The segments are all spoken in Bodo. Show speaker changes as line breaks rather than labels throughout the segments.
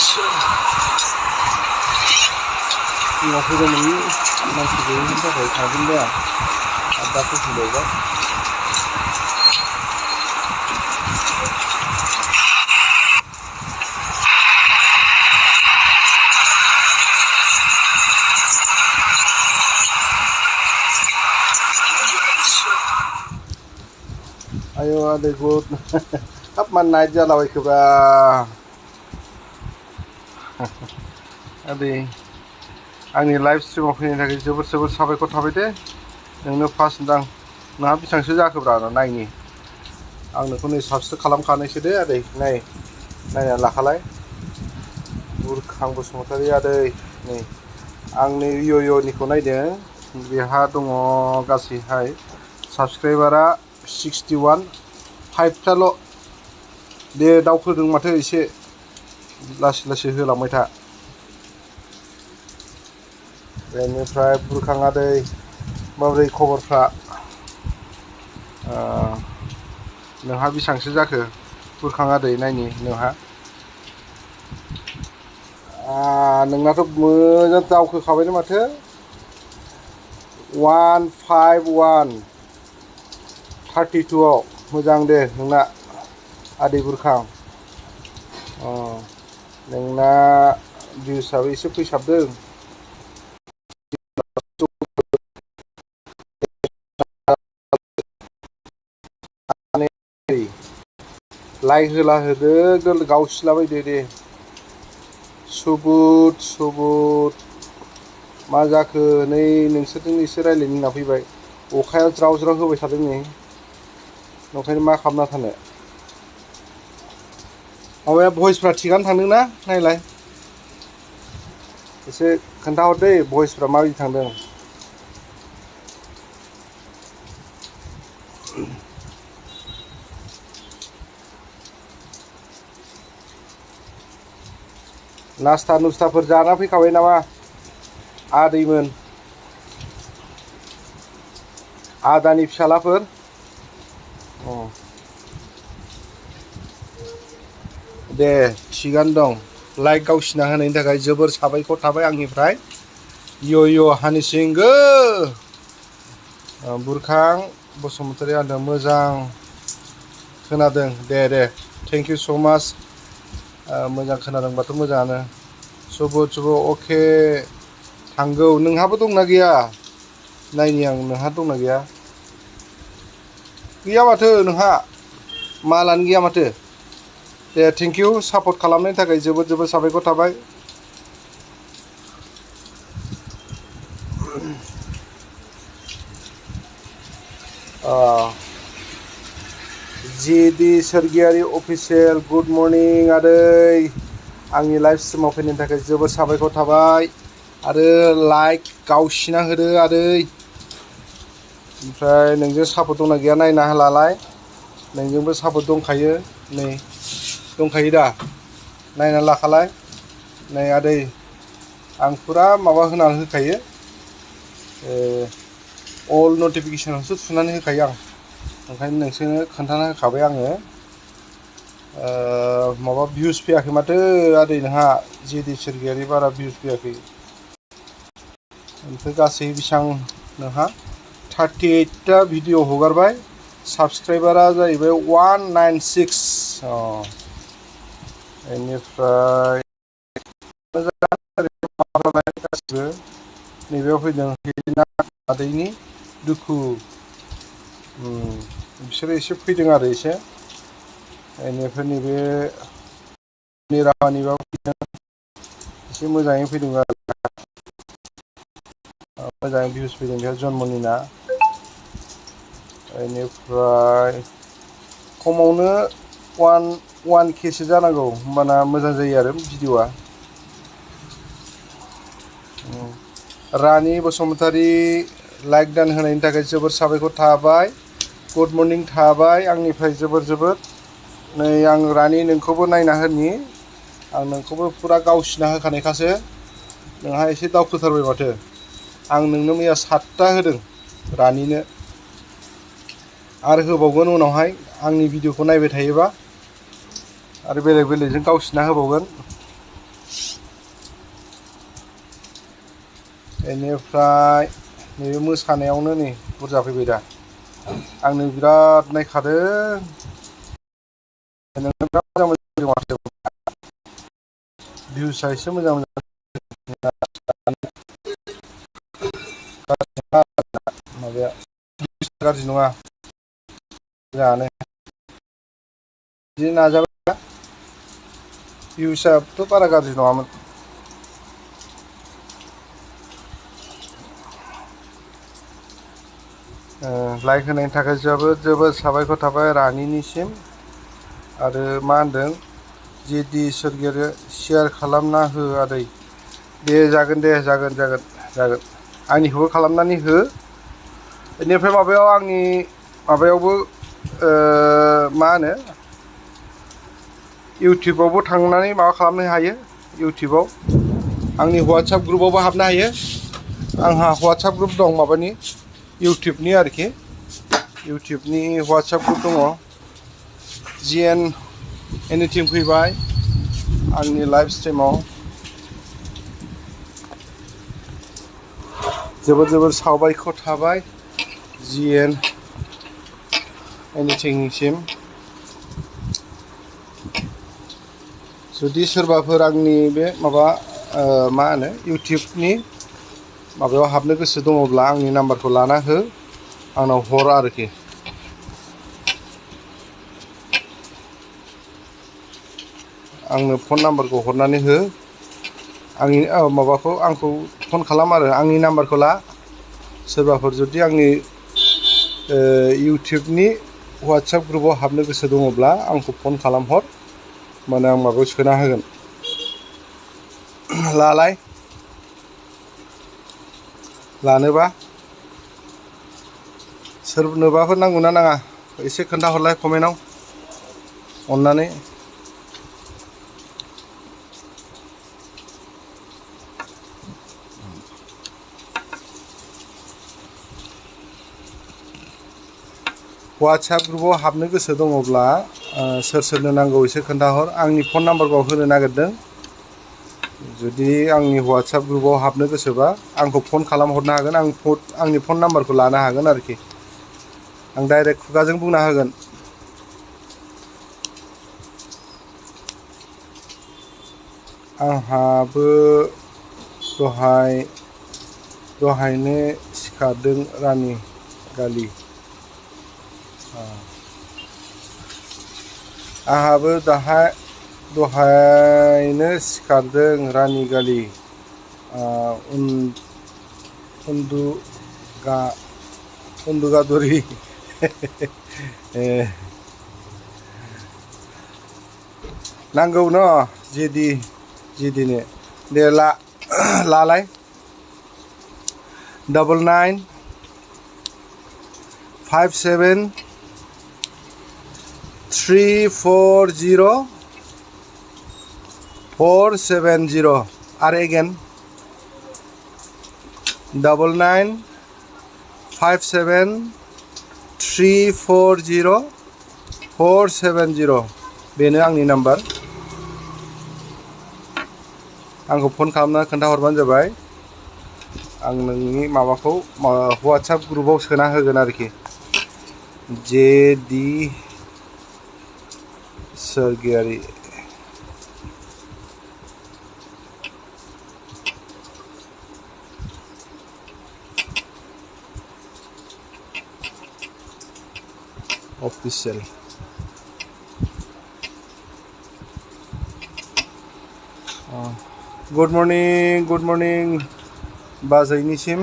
सिगाङाव फैदोंमोन मानसि गैयिनि थाखाय थांफिनबाय आं आरो दा फैफिनबावबाय आयौ आदै गुड हाब मा नाइट जालाबायखोब्रा आदै आंनि लाइभ स्ट्रिमाव फैनायनि थाखाय जोबोद जोबोद साबायखर थाबाय दे नोंनो फार्स्ट दां नोंहा बेसेबांसो जाखोब्रा नायनि आं नोंखौ नै साबसक्राइब खालामखानायसो दे आदै नायना लाखालाय बुरखां बसुमतारी आदै नै आं नै इय'निखौ नायदों बेहा दङ गासैहाय साबसक्राइबारा 61 5थाल' दे दावखोदों माथो एसे लासै लासै होलांबाय था बेनिफ्राय बुरखां आदै माबोरै खबरफ्रा नोंहा बेसेबांसो जाखो बुरखां आदै नायनि नोंहा नोंनाथ' मोजां दावखोखाबायनो माथो 151 32आव मोजां दे नोंना आदै बुरखां नोंना भिउसआबो एसे फैसाबदों लाइक होला होदो गावसिलाबायदो दे सुबुद मा जाखो नै नोंसोरजों एसे रायज्लायनो होनना फैबाय अखाया ज्राव ज्राव होबाय थादों नै ओंखायनो मा खालामना थानो माबाया भइसफ्रा थिगानो थांदोंना नायलाय एसे खोन्थाहर दै भइसफ्रा माबायदि थांदों नास्ता नुस्ताफोर जाना फैखाबाय नामा आदैमोन आदानि फिसालाफोर दे थिगानो दं लाइक गावसिना होनायनि थाखाय जोबोर साबायखर थाबाय आंनिफ्राय इय' हानिसिंगो बुरखां बसुमतारी आदा मोजां खोनादों दे थेंक इउ स' माच मोजां खोनादोंबाथ' मोजाङानो सुबुद अके थांगौ नोंहाबो दंना गैया नायनि आं नोंहा दंना गैया माथो नोंहा मालानो गैया माथो दे थेंक इउ सापर्ट खालामनायनि थाखाय जोबोद जोबोद साबायखर थाबाय जिदि सोरगियारि अफिसियेल गुड मर्निं आदै आंनि लाइभ स्ट्रिमाव फैनायनि थाखाय जोबोद साबायखर थाबाय आरो लाइक गावसिना होदो आदै ओमफ्राय नोंजों सापर्ट दंना गैया नायना होलालाय नोंजोंबो सापर्ट दंखायो नै दंखायो दा नायना लाखालाय नै आदै आं फुरा माबा होनानै होखायो अल नटिफिकेसनावसो थुनानै होखायो आं ओंखायनो नोंसोरनो खोन्थाना होखाबाय आङो माबा भिउस फैयाखै माथो आदै नोंहा जिदि सोरगियारि बारा भिउस फैयाखै ओमफ्राय गासै बेसेबां नोंहा 38टा भिडिअ हगारबाय साबसक्राइबारा जाहैबाय 196 बेनिफ्राय गासिबो नैबेयाव फैदों आदैनि दुखु बिसोरो एसे फैदों आरो एसे बेनिफ्राय नैबे रानिबाबो फैदों एसे मोजाङै फैदों आरो मोजाङै भिउस फैदों बेहा जन्मनिना बेनिफ्राय खमावनो 1K सो जानांगौ होमबाना मोजां जायो आरो भिडिअआ रानि बसुमतारी लाइक दान होनायनि थाखाय जोबोर साबायखर थाबाय गुड मर्निं थाबाय आंनिफ्राय जोबोर नै आं रानि नोंखौबो नायना होनि आं नोंखौबो फुरा गावसिना होखानायखासो नोंहा एसे दावखोथारबाय माथो आं नोंनो मैया 7टा होदों रानिनो आरो होबावगोन उनावहाय आंनि भिडिअखौ नायबाय थायोबा आरो बेलेगजों गावसिना होबावगोन बेनिफ्राय नैबे मोसानायावनो नै बुरजा फैबाय दा आंनो बिराद नायखादों नोंनो बिराद मोजां मोजां माथो भिउसआ एसे मोजां मोजां माबाया गाज्रि नङा मोजाङानो बिदि नाजाबाय भिउसआथ' बारा गाज्रि नङामोन लाइक होनायनि थाखाय जोबोद जोबोद साबायखर थाबाय रानिनिसिम आरो मा होनदों जेदि सोरगियारि शेयार खालामना हो आदै दे जागोन दे जागोन जागोन जागोन आंनिखौबो खालामनानै हो बेनिफ्राय माबायाव आंनि माबायावबो मा होनो इउटुबावबो थांनानै माबा खालामनो हायो इउटुबाव आंनि वाट्सएप ग्रुपावबो हाबनो हायो आंहा वाट्सएप ग्रुप दं माबानि इउटुबनि आरोखि इउटुबनि वाट्सएप ग्रुप दङ जिएन एनिथिं फैबाय आंनि लाइभ स्ट्रिमाव जोबोर जोबोर साबायखर थाबाय जिएन एनिथिंसिम जुदि सोरबाफोर आंनि बे माबा मा होनो इउटुबनि माबायाव हाबनो गोसो दङब्ला आंनि नाम्बारखौ लाना हो आंनाव हर आरोखि आंनो फन नाम्बारखौ हरनानै हो आंनि माबाखौ आंखौ फन खालाम आरो आंनि नाम्बारखौ ला सोरबाफोर जुदि आंनि इउटुबनि वाट्सएप ग्रुपाव हाबनो गोसो दङब्ला आंखौ फन खालामहर माने आं माबायाव सोना होगोन लालाय लानोबा सोरनोबाफोर नांगौ ना नाङा एसे खोन्थाहरलाय कमेन्टआव अननानै वाट्सएप ग्रुपाव हाबनो गोसो दङब्ला सोर सोरनो नांगौ एसे खोन्थाहर आंनि फन नाम्बारखौ होनो नागिरदों जुदि आंनि वाट्सएप ग्रुपाव हाबनो गोसोबा आंखौ फन खालामहरनो हागोन आंनि फन नाम्बारखौ लानो हागोन आरोखि आं डाइरेक्ट खुगाजों बुंना होगोन आंहाबो दहायनो सिखारदों रानि गालि आंहाबो दहायनो सिखारदों रानि गालि उन्दुगादुरि नांगौ न जेदिनो दे लालाय 9957340470 आरो एगेन 9957340470 बेनो आंनि नाम्बार आंखौ फन खालामना खोन्थाहरबानो जाबाय आं नोंनि माबाखौ वाट्सएप ग्रुपाव सोना होगोन आरोखि जेदि सोरगियारि अफिसियेल गुड मर्निं बाजैनिसिम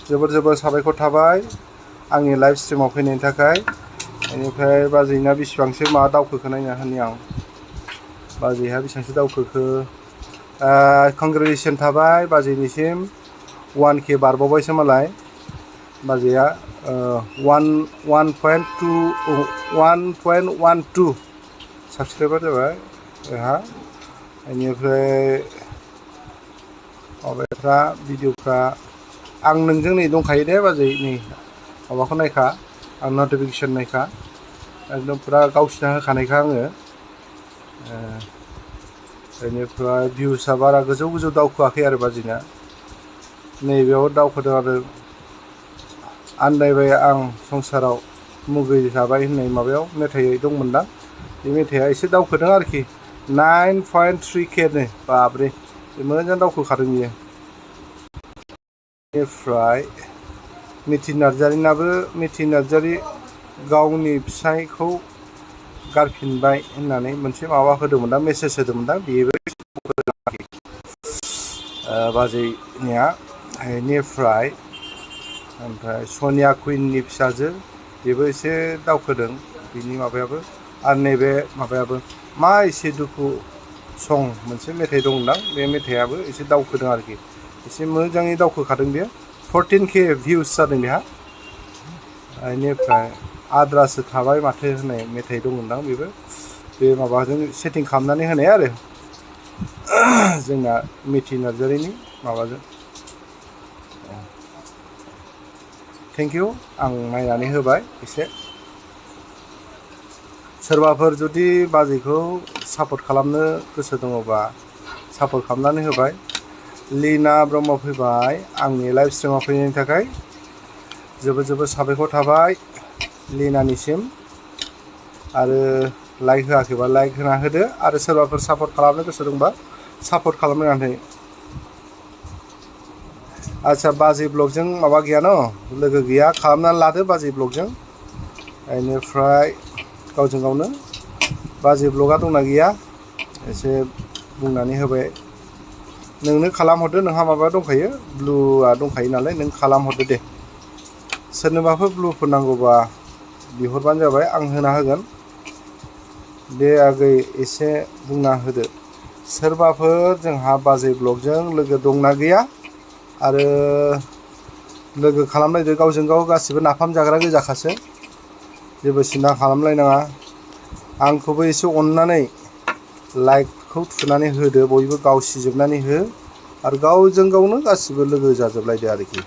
जोबोर जोबोर साबायखर थाबाय आंनि लाइभ स्ट्रिमाव फैनायनि थाखाय बेनिफ्राय बाजैना बेसेबांसो माबा दावखोखो नायना होनि आं बाजैहा बेसेबांसो दावखोखो कंग्रेचुलेसन थाबाय बाजैनिसिम 1K बारबावबायसो मालाय बाजैया 1.12 साबसक्राइबार जाबाय बेहा बेनिफ्राय माबाफ्रा भिडिअफ्रा आं नोंजों नै दंखायो दे बाजै नै माबाखौ नायखा आं नटिफिकेसन नायखा एकदम फुरा गावसिना होखानायखा आङो बेनिफ्राय भिउसआ बारा गोजौ गोजौ दावखोआखै आरो बाजिना नैबेयाव दावखोदों आरो आन्दायबाय आं संसाराव मुगै जाबाय होननाय माबायाव मेथाइ दंमोनदां बे मेथाइआ एसे दावखोदों आरोखि 9.3K नो बाब्रे मोजां दावखोखादों बियो। बेनिफ्राय मिथि नार्जारि गावनि फिसायखौ गारफिनबाय होननानै मोनसे माबा होदोंमोनदां मेसेज होदोंमोनदां बेबो बाजैनिया। बेनिफ्राय ओमफ्राय सनिया कुइननि फिसाजो बेबो एसे दावखोदों बिनि माबायाबो आरो नैबे माबायाबो मा एसे दुखु सं मोनसे मेथाइ दंदां बे मेथाइआबो एसे दावखोदों आरोखि एसे मोजाङै दावखोखादों बेयो 14K भिउस जादों बेहा। बेनिफ्राय आद्रासो थाबाय माथो होननाय मेथाइ दंमोनदां बेबो बे माबाजों सेटिं खालामनानै होनाय आरो जोंना मिथि नार्जारिनि माबाजों। थेंक इउ आं नायनानै होबाय एसे। सोरबाफोर जुदि बाजैखौ सापर्ट खालामनो गोसो दङबा सापर्ट खालामनानै होबाय। लीना ब्रह्म फैबाय आंनि लाइभ स्ट्रिमाव फैनायनि थाखाय जोबोद जोबोद साबायखर थाबाय लीनानिसिम। आरो लाइक होआखैबा लाइक होना होदो आरो सोरबाफोर सापर्ट खालामनो गोसो दंबा सापर्ट खालामनानै। आच्छा बाजै ब्लगजों माबा गैया न लोगो गैया खालामनानै लादो बाजै ब्लगजों। बेनिफ्राय गावजों गावनो बाजै ब्लगा दंना गैया एसे बुंनानै होबाय। नोंनो खालामहरदो नोंहा माबा दंखायो ब्लुआ दंखायो नालाय नों खालामहरदो दे। सोरनोबाफोर ब्लुफोर नांगौबा बिहरबानो जाबाय आं होना होगोन। दे आगै एसे बुंना होदो सोरबाफोर जोंहा बाजै ब्लगजों लोगो दंना गैया आरो लोगो खालामलायदो गावजों गाव गासिबो नाफाम जाग्रा गोजाखासो जेबो सिन्था खालामलायनाङा। आंखौबो एसे अननानै लाइकखौ थुनानै होदो बयबो गावसिजोबनानै हो आरो गावजों गावनो गासिबो लोगो जाजोबलायदो आरोखि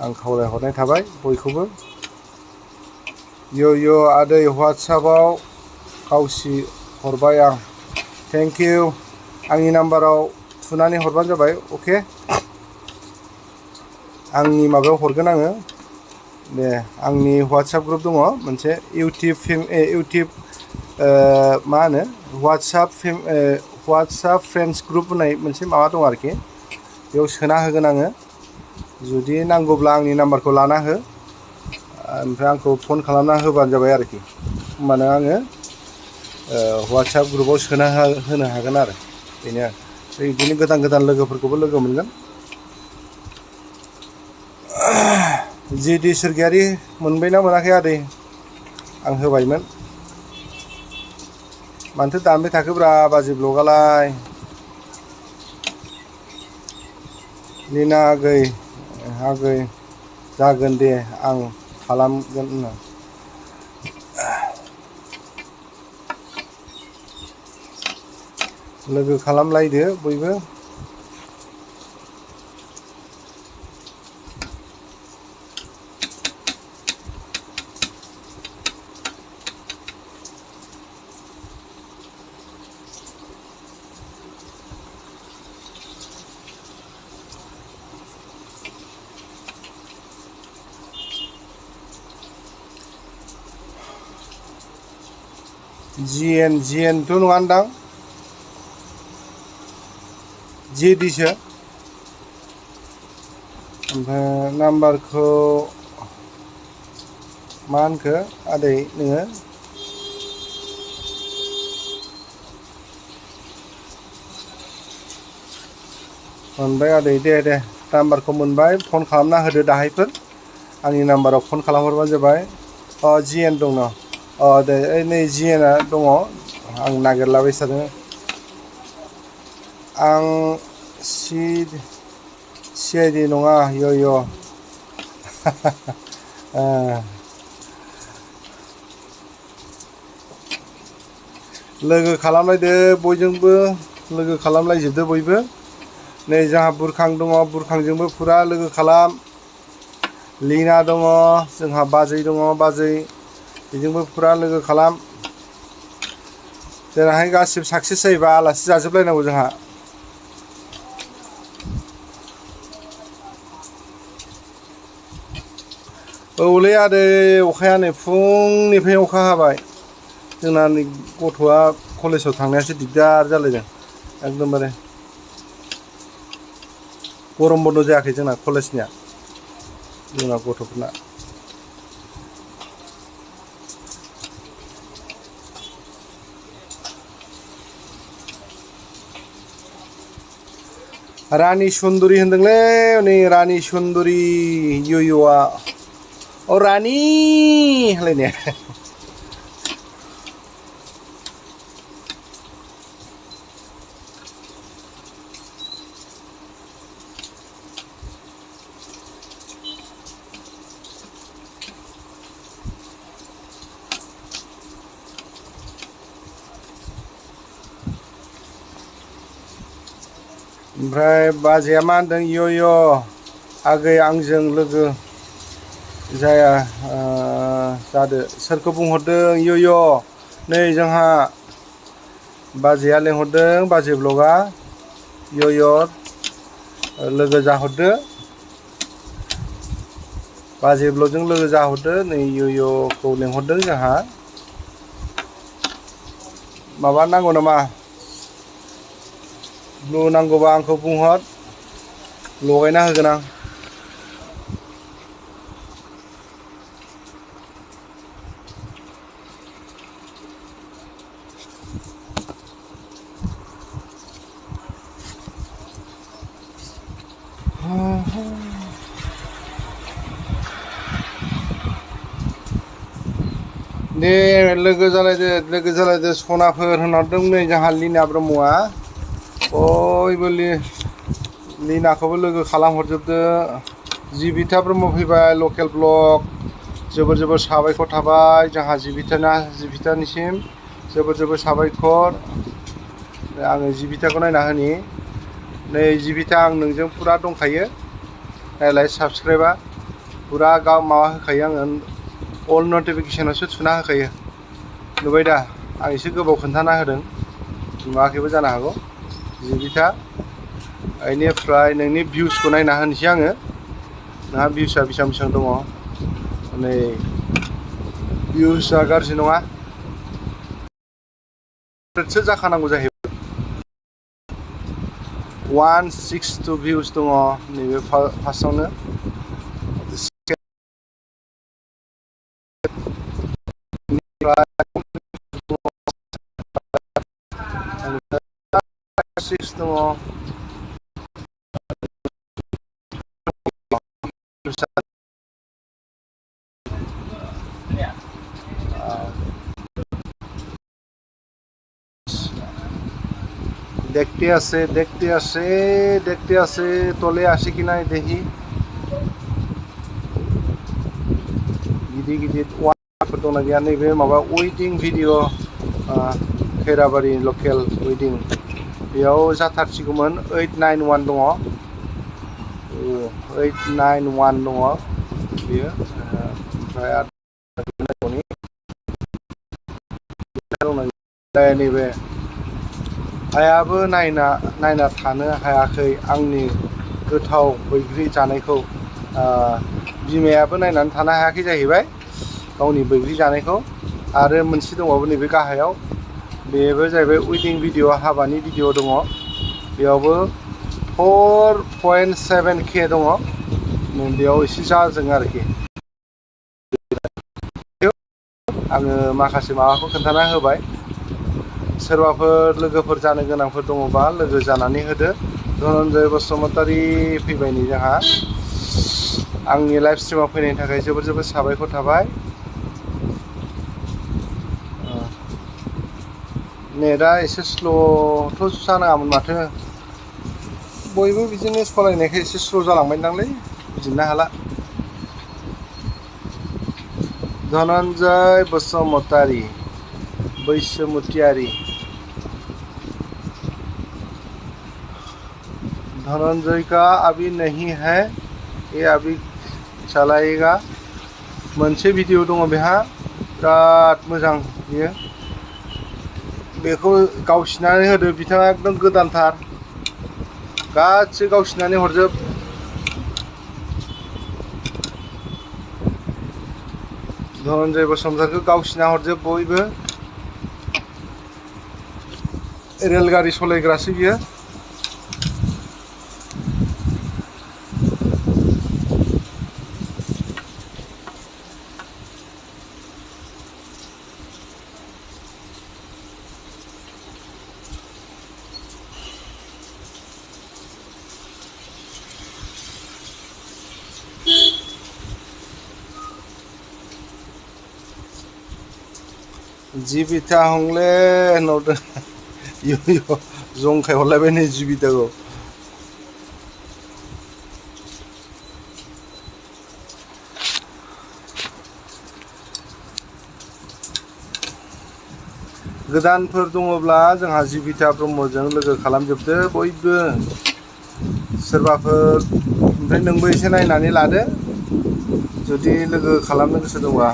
आं खावलायहरनाय थाबाय बयखौबो। यो आदै वाट्सएपआव गावसि हरबाय आं थेंक इउ आंनि नाम्बाराव थुनानै हरबानो जाबाय अके आंनि माबायाव हरगोन आङो। दे आंनि वाट्सएप ग्रुप दङ मोनसे इउटिउब मा होनो वाट्सएप फ्रेन्ड्स ग्रुप होननाय मोनसे माबा दं आरोखि बेयाव सोना होगोन आङो। जुदि नांगौब्ला आंनि नाम्बारखौ लाना हो ओमफ्राय आंखौ फन खालामना होबानो जाबाय आरोखि होमबानो आङो वाट्सएप ग्रुपाव सोना होनो हागोन आरो बेनो बिदिनो गोदान गोदान लोगोफोरखौबो लोगो मोनगोन। जिडि सोरगियारि मोनबायना मोनाखै आदै आं होबायमोन मानोथो दानबाय थाखोब्रा बाजै ब्लगालाय। लीना आगै जागोन दे आं खालामगोन होनना लोगो खालामलायदो बयबो। जिएनथ' नङा दां जिडिसो ओमफ्राय नाम्बारखौ मा होनखो आदै नोङो मोनबाय आदै दे नाम्बारखौ मोनबाय फन खालामना होदो दाहायफोर आंनि नाम्बाराव फन खालामहरबानो जाबाय। जिएन दं न दे ओइ नै जिएनआ दङ आं नागिरलाबाय थादों। आं सिआइडि नङा यो लोगो खालामलायदो बयजोंबो लोगो खालामलायजोबदो बयबो। नै जोंहा बुरखां दङ बुरखांजोंबो फुरा लोगो खालाम। लीना दङ जोंहा बाजै दङ बाजै बेजोंबो फुरा लोगो खालाम। देनांहाय गासिबो साक्सेस जायोबा आलासि जाजोबलायनांगौ जोंहा। औलै आदै अखाया नै फुंनिफ्राय अखा हाबाय। जोंना नै गथ'आ कलेजाव थांनायासो दिगदार जालायदों एकदमबारे। गरम बन्द जायाखै जोंना कलेजनिया जोंना गथ'फोरना। रानि सुन्दुरि होनदोंलै नै रानि सुन्दुरि यय'आ अ रानि होनलायनाया। ओमफ्राय बाजैया मा होनदों यय' आगै आंजों लोगो जाया जादो सोरखौ बुंहरदों यय' नै जोंहा बाजैया लेंहरदों बाजै ब्लगा यय' लोगो जाहरदो बाजै ब्लगजों लोगो जाहरदो नै यय'खौ लेंहरदों जोंहा। माबा नांगौ नामा ब्लु नांगौबा आंखौ बुंहर लगायना होगोन आं। दे लोगो जालायदो सनाफोर होनहरदों नै जोंहा लिना ब्रह्मआ बयबो लिनाखौबो लोगो खालामहरजोबदो। जिबिता ब्रह्म फैबाय लकेल ब्लग जोबोर साबायखर थाबाय जोंहा जिबितानिसिम जोबोर साबायखर। आङो जिबिताखौ नायना होनि नै जिबिता आं नोंजों फुरा दंखायो नायलाय साबसक्राइबा फुरा माबा होखायो आङो अल नटिफिकेसनावसो थुना होखायो नुबाय दा। आं एसे गोबाव खोन्थाना होदों नुवाखैबो जानो हागौ जिबिता। बेनिफ्राय नोंनि भिउसखौ नायना होनोसै आङो नोंहा भिउसआ बेसेबां दङ। नै भिउसआ गाज्रि नङा 100सो जाखानांगौ जाहैबाय 162 भिउस दङ नैबे फार्स्टआवनो। दङ देखते आसे तले आसे कि नाय देखी गिदिर वानफोर दंना गैया नैबे माबा वेडिं भिडिअ खैराबारि लकेल वेडिं बेयाव जाथारसिगौमोन 891 दङ 891 दङ बेयो। ओमफ्राय नैबे आइयाबो नायना थानो हायाखै आंनि गोथाव बैग्रि जानायखौ। बिमायाबो नायनानै थानो हायाखै जाहैबाय गावनि बैग्रि जानायखौ। आरो मोनसे दंबावो नैबे गाहायाव बेबो जाहैबाय वेडिं भिडिअ हाबानि भिडिअ दङ बेयावबो 4.7K दङ बेयाव एसे जाजों आरोखि। आङो माखासे माबाखौ खोन्थाना होबाय सोरबाफोर लोगोफोर जानो गोनांफोर दङबा लोगो जानानै होदो। धनन्जय बसुमतारी फैबाय नै जोंहा आंनि लाइभ स्ट्रिमाव फैनायनि थाखाय जोबोर साबायखर थाबाय। नेटआ एसे स्ल'थ' जानाङामोन माथो बयबो बिदिनो सालायनायखाय एसे स्ल' जालांबायदांलै बुजिनो हाला। धनन्जय बसुमतारी बैसोमुतियारि धनंजय का अभी नहीं है ये अभी चलाएगा। मोनसे भिडिअ दङ बेहा बिराद मोजां बियो बेखौ गावसिनानै होदो बिथाङा एकदम गोदानथार गासिबो गावसिनानै हरजोब धनन्जय बसुमतारीखौ गावसिना हरजोब बयबो रेलगारि सालायग्रासो बियो जिबिता हंले होनहरदों इयो जंखाय हरलायबाय नै जिबिताखौ गोदानफोर दङब्ला जोंहा जिबिता ब्रह्मजों लोगो खालामजोबदो बयबो सोरबाफोर ओमफ्राय नोंबो एसे नायनानै लादो जुदि लोगो खालामनो गोसो दंबा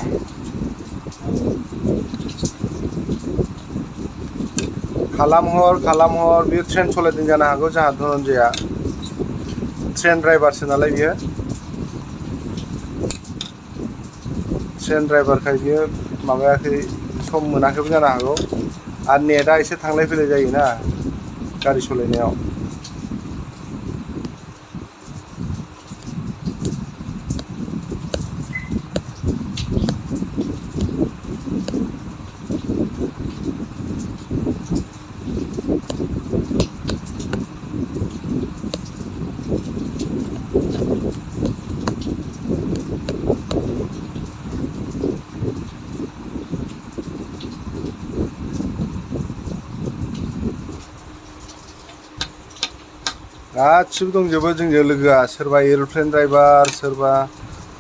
खालामहर बियो ट्रेन सालायदों जानो हागौ जोंहा धनन्जया ट्रेन ड्राइभारसो नालाय बियो ट्रेन ड्राइभारखाय बियो माबायाखै सम मोनाखैबो जानो हागौ आरो नेटआ एसे थांलाय फैलाय जायोना गारि सालायनायाव गासिबो दंजोबो जोंजों लोगोआ सोरबा एर'प्लेन ड्राइभार सोरबा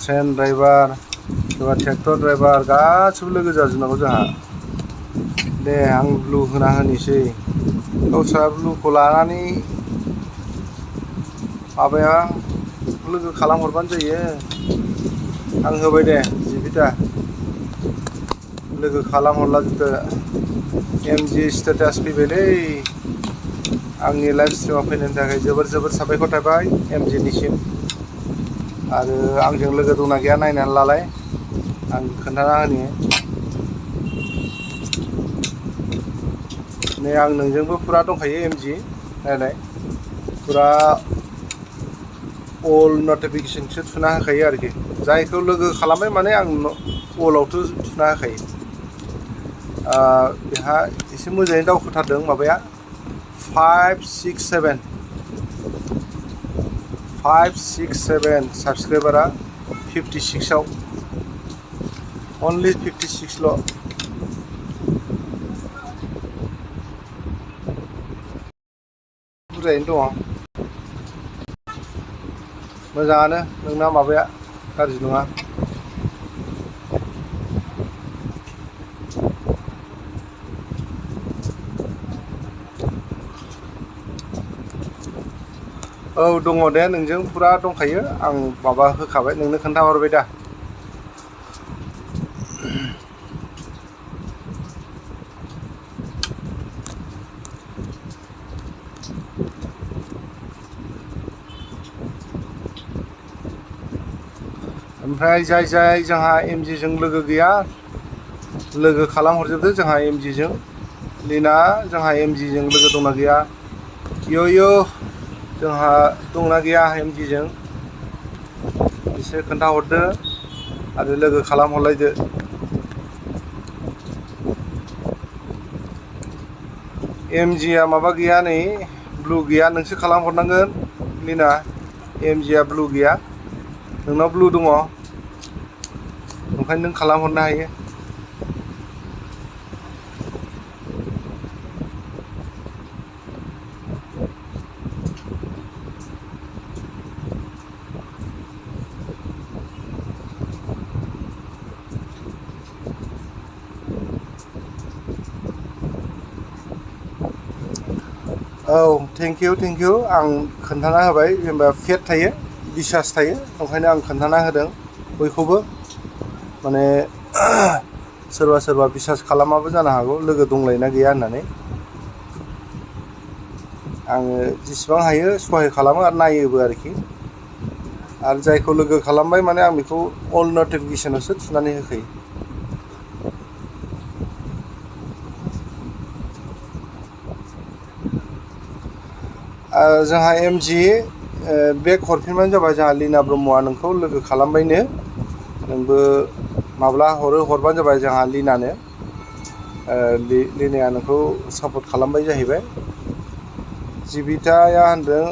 ट्रेन ड्राइभार सोरबा ट्रेक्टर ड्राइभार गासिबो लोगो जाजोबनांगौ जोंहा दे आं ब्लु होना होनोसै गावस्रा ब्लुखौ लानानै माबाया लोगो खालामहरबानो जायो आं होबाय दे जिबिता लोगो खालामहरला जोबदो एमजि स्टेटास फैबायलै आंनि लाइभ स्ट्रिमाव फैनायनि थाखाय जोबोर साबायखर थाबाय एमजिनिसिम आरो आंजों लोगो दंना गैया नायनानै लालाय आं खोन्थाना होनि नै आं नोंजोंबो फुरा दंखायो एमजि नायलाय फुरा अल नटिफिकेसनसो थुना होखायो आरोखि जायखौ लोगो खालामबाय माने आं अलावथ' थुना होखायो बेहा एसे मोजाङै दावखोथारदों माबाया 567 साबसक्राइबारा 56आव अनलि 56ल' बुरजायैनो दङ मोजाङानो नोंना माबाया गाज्रि नङा औ दङ दे नोंजों फुरा दंखायो आं माबा होखाबाय नोंनो खोन्थाहरबाय दा ओमफ्राय जाय जोंहा एमजिजों लोगो गैया लोगो खालामहरजोबदो जोंहा एमजिजों लिना जोंहा एमजिजों लोगो दंना गैया यो जोंहा दंना गैया एमजिजों एसे खोन्थाहरदो आरो लोगो खालामहरलायदो एमजिआ माबा गैया नै ब्लु गैया नोंसो खालामहरनांगोन लिना एमजिआ ब्लु गैया नोंनाव ब्लु दङ ओंखायनो नों खालामहरनो हायो औ थेंक इउ आं खोन्थाना होबाय जेनेबा फेट थायो बिसास थायो ओंखायनो आं खोन्थाना होदों बयखौबो माने सोरबा सोरबा बिसास खालामाबो जानो हागौ लोगो दंलायना गैया होननानै। आङो जेसेबां हायो सहाय खालामो आरो नायोबो आरोखि। आरो जायखौ लोगो खालामबाय माने आं बेखौ अल नटिफिकेसनावसो थुनानै होखायो। जोंहा MG बेक हरफिनबानो जाबाय। जोंहा लिना ब्रह्मआ नोंखौ लोगो खालामबायनो, नोंबो माब्ला हरो हरबानो जाबाय जोंहा लिनानो। लिनाया नोंखौ सापर्ट खालामबाय जाहैबाय। जिबिताया होनदों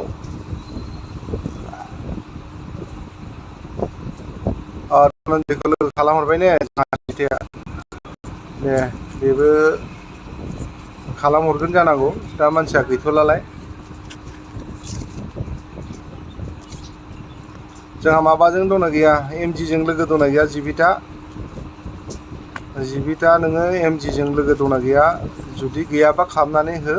बेखौ लोगो खालामहरबाय ने जिबिताया, दे बेबो खालामहरगोन जानांगौ, दा मानसिया गैथ'लालाय। जोंहा माबाजों दंना गैया, MGजों लोगो दंना गैया जिबिता? जिबिता नोङो MGजों लोगो दंना गैया? जुदि गैयाबा खालामनानै हो।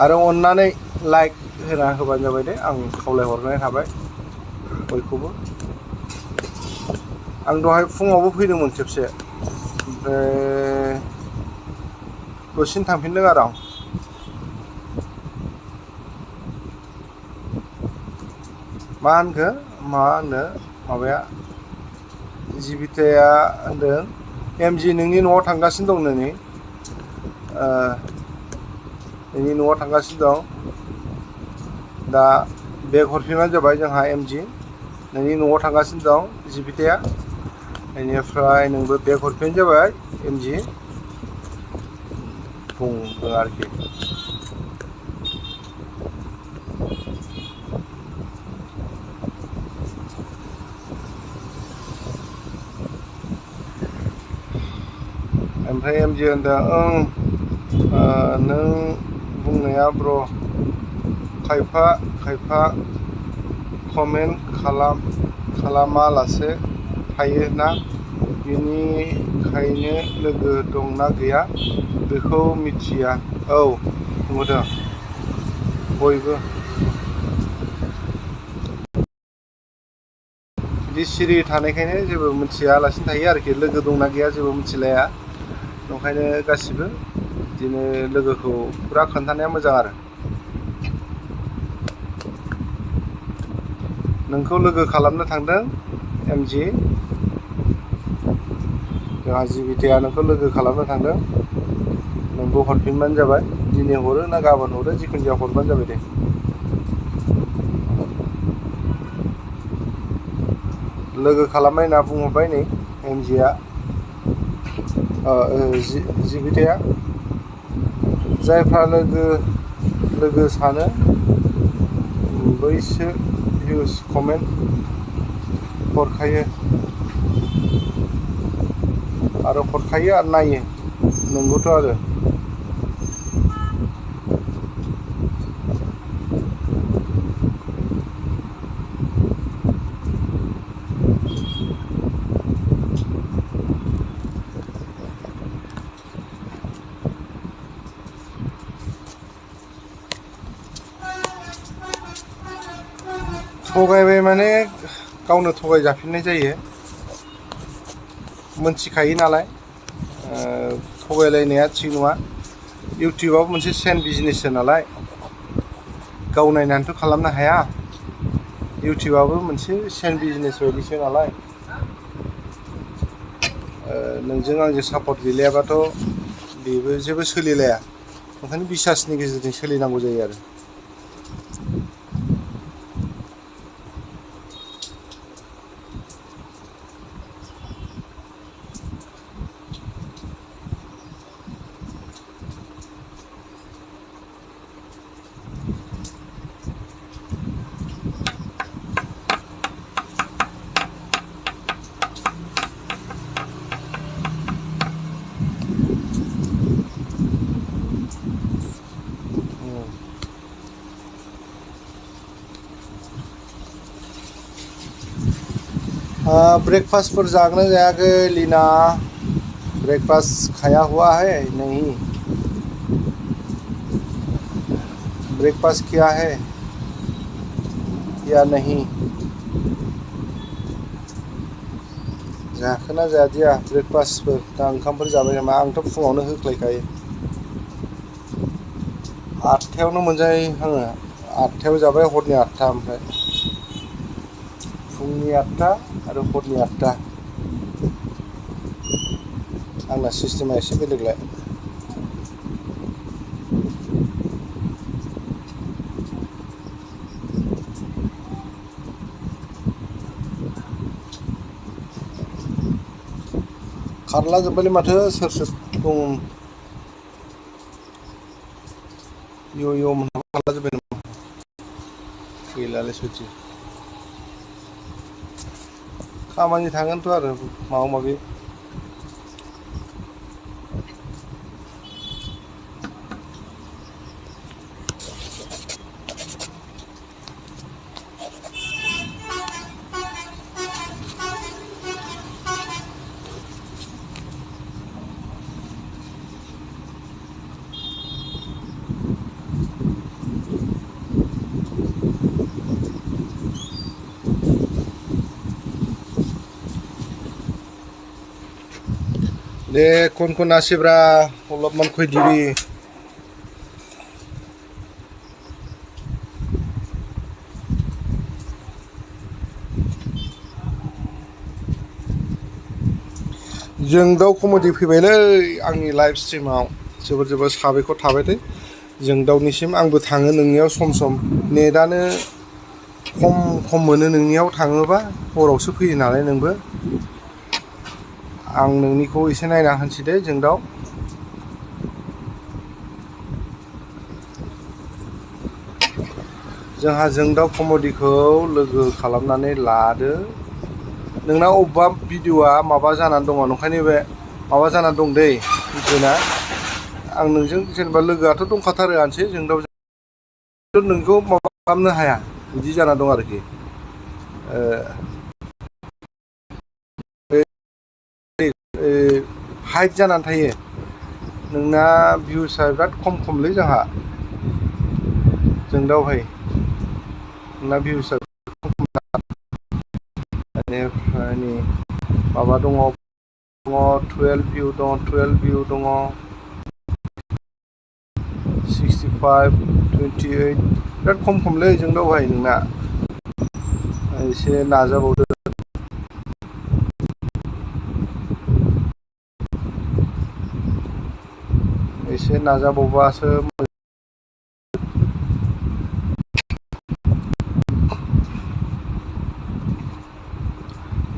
आरो अन्नानै लाइक होना होबानो जाबाय दे, आं खावलायहरनाय थाबाय बयखौबो। आं दहाय फुङावबो फैदोंमोन खेबसे, ओमफ्राय दसेनो थांफिनदों आरो आं। मा होनखो, मा होनो माबाया जिबिताया होनदों MG नोंनि न'आव थांगासिनो दं नोंनि न'आव थांगासिनो दं। दा बेग हरफिनबानो जाबाय जोंहा MG नोंनि न'आव थांगासिनो दं जिबिताया। बेनिफ्राय नोंबो बेग हरफिनबानो जाबाय MG बुंदों आरोखि। ओमफ्राय MG होनदों नों बुंनाया ब्र, खायफा कमेन्ट खालामालासे थायो ना, बिनिखायनो लोगो दंना गैया बेखौ मिथिया। औ नुदों बयबो बिदि सिरि थानायखायनो जेबो मिथियालासिनो थायो आरोखि। लोगो दंना गैया जेबो मिथिलाया, ओंखायनो गासिबो बिदिनो लोगोखौ फुरा खोन्थानाया मोजां आरो। नोंखौ लोगो खालामनो थांदों MG, जोंहा जिबिताया नोंखौ लोगो खालामनो थांदों, नोंबो हरफिनबानो जाबाय। दिनै हरो ना गाबोन हरो, जिखुनु जाया हरबानो जाबाय दे। लोगो खालामबाय होनना बुंहरबाय नै MGआ, जिबिताया। जायफ्रा लोगो सानो बैसो भिउस कमेन्ट हरखायो आरो नायो। नंगौथ' आरो। थगायबाय माने गावनो थगायजाफिननाय जायो, मोनथिखायो नालाय। थगायलायनाया थिग नङा। इउटिउबाबो मोनसे चेन बिजनेससो नालाय, गाव नायनानैथ' खालामनो हाया। इउटिउबाबो मोनसे चेन बिजनेस बायदिसो नालाय, नोंजों आंजों सापर्ट गैलायाबाथ' बेबो जेबो सोलिलाया। ओंखायनो बिसासनि गेजेरजों सोलिनांगौ जायो आरो। ब्रेकफास्टफोर जागोना जायाखै लीना? ब्रेकफास्ट खाया हुआ है? नहीं। ब्रेकफास्ट किया है? या नहीं जाखोना जादिया ब्रेकफास्टफोर दा ओंखामफोर जाबाय नामा आंथ' फुङावनो होख्लायखायो 8टायावनो मोनजायो आङो 8टायाव जाबाय हरनि 8टा ओमफ्राय फुंनि 8टा आरो हरनि 8टा आंना सिस्टेमा एसे बेलेगलाय खारला जोब्बायलै माथो सोर सोर दं मोनहाबो खारला जोब्बाय नामा गैलालै सयथि खामानि थागोनथ' आरो माबा माबि दे कौन आसिब्रा अलपमान खय दिबि जों दाउ कमेडि फैबायलै आंनि लाइभ स्ट्रिमाव जोबोर साबायखर थाबायलै जों दाउनिसिम आंबो थाङो नोंनियाव सम नेटानो खम मोनो नोंनियाव थाङोबा हरावसो फैयो नालाय नोंबो आं नोंनिखौ एसे नायना होनसै दे जों दाउ जोंहा जों दाउ कमेडिखौ लोगो खालामनानै लादो नोंना अबेबा भिडिअआ माबा जानानै दङ नंखायनो बे माबा जानानै दं दै मिथिबायना आं नोंजों जेनेबा लोगोआथ' दंखाथारोआनोसै जों दाउ नोंखौ माबा खालामनो हाया बिदि जाना दं आरोखि हाइट जानानै थायो नोंना भिउसआ बिराद खमलै जोंहा जों दाउ भाई नोंना भिउसआ बेनिफ्राय नै माबा दङ 12 भिउ दङ 65 28 बिराद खमलै जों दाउ भाई नोंना एसे नाजाबावदो एसे नाजाबावबासो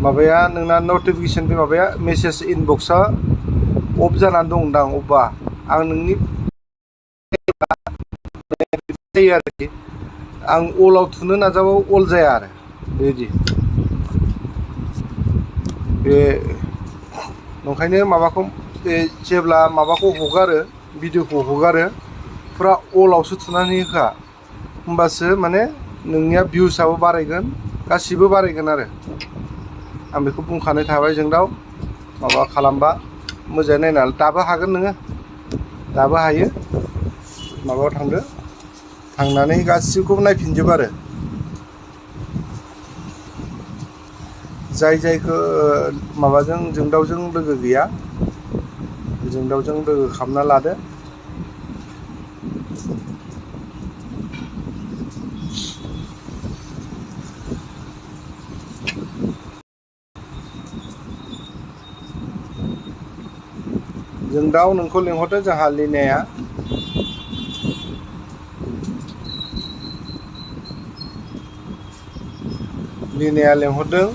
माबाया नोंना नटिफिकेसन बे माबाया मेसेज इनबक्सआ अफ जानानै दंदां अबेबा आं नोंनि जायो आरोखि आं अलाव थुनो नाजाबाबो अल जाया आरो बेबायदि बे नंखायनो माबाखौ जेब्ला माबाखौ हगारो भिडिअखौ हगारो फुरा अलावसो थुनानै होखा होमबासो माने नोंनिया भिउसआबो बारायगोन गासिबो बारायगोन आरो आं बेखौ बुंखानाय थाबाय जों दाउ माबा खालामबा मोजाङै नायनानै दाबो हागोन नोङो दाबो हायो माबायाव थांदो थांनानै गासिबखौबो नायफिनजोब आरो जायखौ माबाजों जों दाउजों लोगो गैया जों दाउजों लोगो खालामना लादो जों दाउ नोंखौ लिंहरदो जोंहा लिनाया लिंहरदों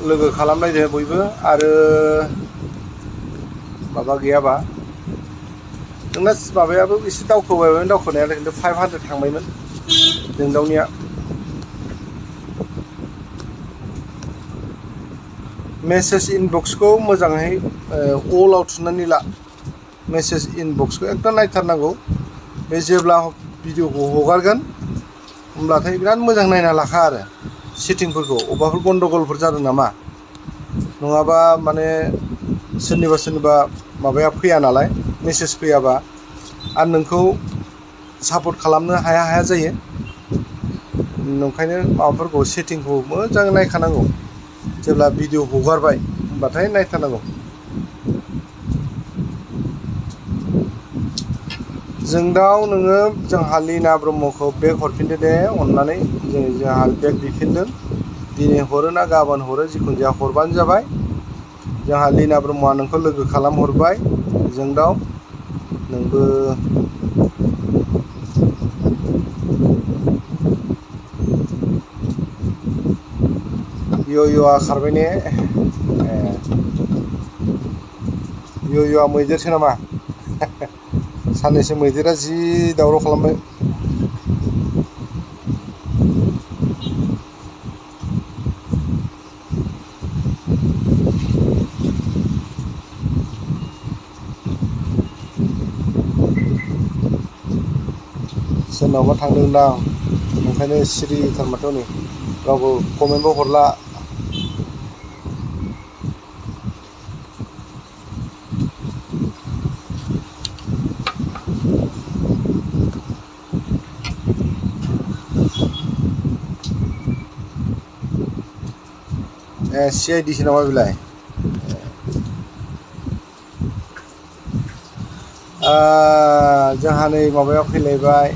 लोगो खालामलायदो बयबो आरो माबा गैयाबा नोंना माबायाबो एसे दावखोबायमोन दावखोनायालाय खिन्थु 500 थांबायमोन जों दाउनिया मेसेज इनबक्सखौ मोजाङै अलाव थुनानै ला मेसेज इनबक्सखौ एकदम नायथारनांगौ बे जेब्ला भिडिअखौ हगारगोन होमब्लाथाय बिराद मोजां नायना लाखा आरो सेटिंफोरखौ अबेबाफोर गन्डगलफोर जादों नामा नङाबा माने सोरनिबा माबाया फैया नालाय मेसेज फैयाबा आरो नोंखौ सापर्ट खालामनो हाया जायो नंखायनो माबाफोरखौ सेटिंखौ मोजाङै नायखानांगौ जेब्ला भिडिअ हगारबाय होनबाथाय नायथारनांगौ जोंदाव नोङो जोंहा लीना ब्रह्मखौ बेग हरफिनदो दे अननानै जोंहा बेग बिफिनदों दिनै हरो ना गाबोन हरो जिखुनु जाया हरबानो जाबाय जोंहा लीना ब्रह्मआ नोंखौ लोगो खालामहरबाय जोंदाव नोंबो य'य'आ खारबाय ने य'य'आ मैदेरसो नामा साननैसो मैदेरा जि दावराव खालामबाय सोरनावबा थांदोंदां ओंखायनो सिरिथार माथो नै रावबो कमेन्टबो हरला CIDसो नामा बेलाय जोंहा नै माबायाव फैलायबाय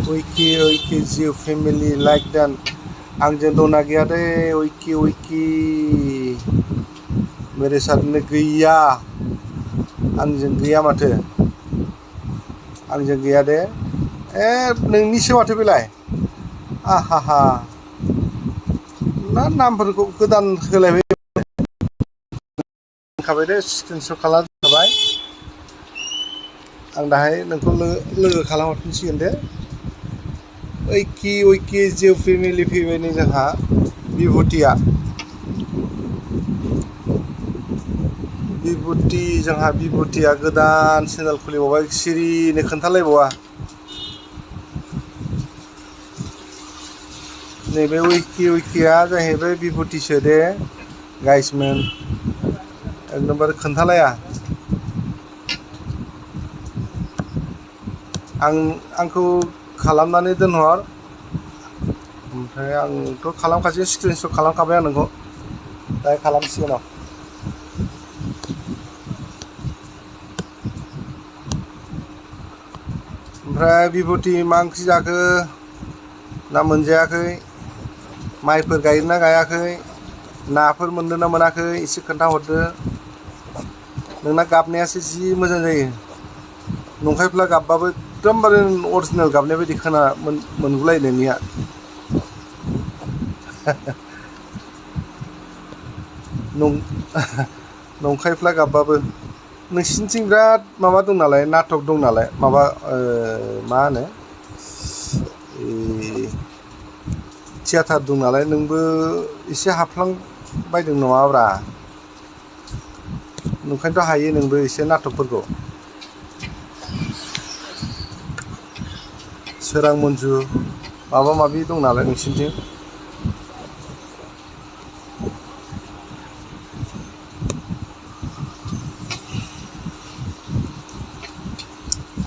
उइकि जिउ फेमिलि लाइक दान आंजों दंना गैया दे उइकि मेरे साथनो गैया आंजों गैया माथो आंजों गैया दे नोंनिसो माथो बेलाय आहा ना नामफोरखौ गोदान होलायबाय खाबाय दे स्क्रिनशट खालामखाबाय आं दाहाय नोंखौ लोगो खालामहरफिनसिगोन दे उइकि जिउ फेमिलि फैबाय नै जोंहा बिभुतिया जोंहा बिभुतिया गोदान चेनेल खुलिबावबाय सिरिनो खोन्थालायबावा नैबे उइकिया जाहैबाय बिभुतिसो दे गाइसमोन एकदमबारे खोन्थालाया आंखौ खालामनानै दोनहर ओमफ्राय आंथ' खालामखासै स्क्रिनशट खालामखाबाय आं नोंखौ दाहाय खालामसिगोन आं ओमफ्राय बिभुति मा ओंख्रि जाखो ना मोनजायाखै माइफोर गायदोंना गायाखै नाफोर मोनदों ना मोनाखै एसे खोन्थाहरदो नोंना गाबनायासो जि मोजां जायो नंखायफ्ला गाबबाबो एकदमबारे अरिजिनेल गाबनाय बायदि मोनगुलायो नोंनिया नंखायफ्ला गाबबाबो नोंसिनिथिं बिराद माबा दं नालाय नाटक दं नालाय माबा मा होनो थियाटार दं नालाय नोंबो एसे हाबफ्लांबायदों नङाब्रा ओंखायनोथ' हायो नोंबो एसे नाटकफोरखौ सोरां मन्जु माबा माबि दं नालाय नोंसिनिथिं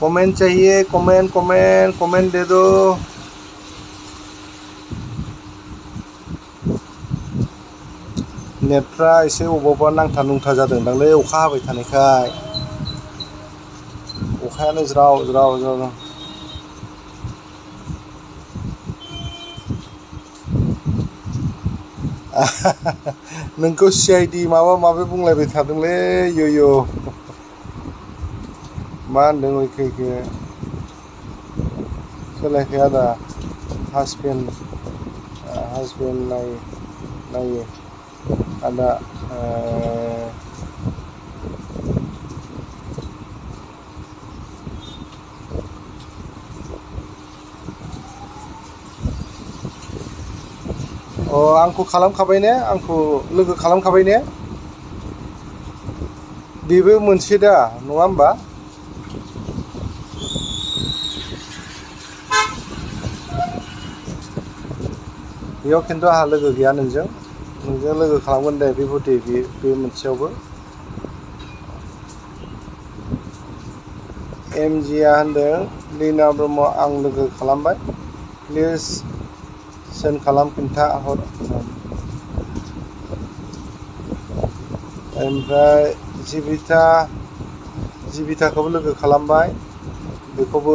कमेंट चाहिए कमेंट दे दो नेटफ्रा एसे अबावबा नांथा नुंथा जादोंदांलै अखा हाबाय थानायखाय अखायानो ज्राव नोंखौ CID माबा माबि बुंलायबाय थादोंलै य'य' मा होनदों उइकि सोलायाखै आदा हासबेन्ड नायो आदा आंखौ खालामखाबाय ने आंखौ लोगो खालामखाबाय ने बेबो मोनसे दा नङा होमबा बेयाव खिन्थु आंहा लोगो गैया नोंजों लोगो खालामगोन दे बिभुति बे मोनसेयावबो MGआ होनदों लीना ब्रह्म आं लोगो खालामबाय प्लिज सेन्ड खालाम खिन्था हर ओमफ्राय जिबिताखौबो लोगो खालामबाय बेखौबो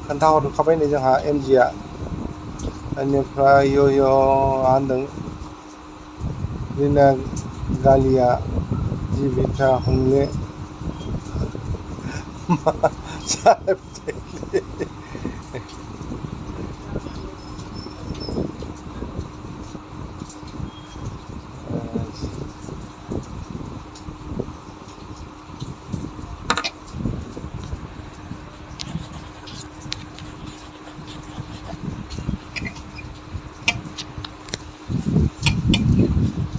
खोन्थाहरखाबाय नै जोंहा एमजिआ बेनिफ्राय इय होनदों रिना गालिया जिबिता हंले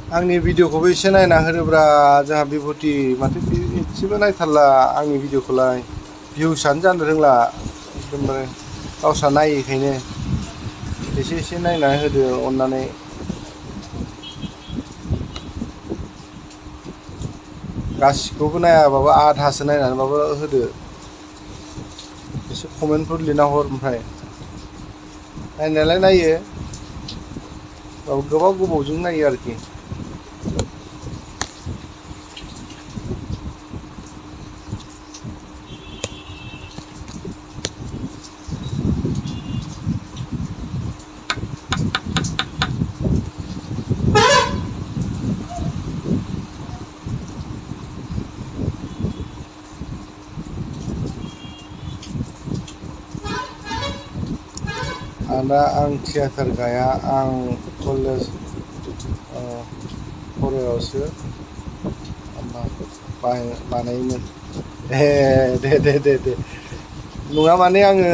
आंनि भिडिअखौबो एसे नायना होनोब्रा जोंहा बिभुति माथो एसेबो नायथारला आंनि भिडिअखौलाय भिउसआनो जानो रोंला एकदमबारे गावस्रा नायैखायनो एसे नायनानै होदो अननानै गासिखौबो नायाबाबो आधासो नायनानैबाबो होदो एसे कमेन्टफोर लिरना हर ओमफ्राय नायनायालाय नायो गोबावजों नायो आरोखि दा आं थियाटार गाया आं कलेज फरायावसो बानायोमोन दे नङा माने आङो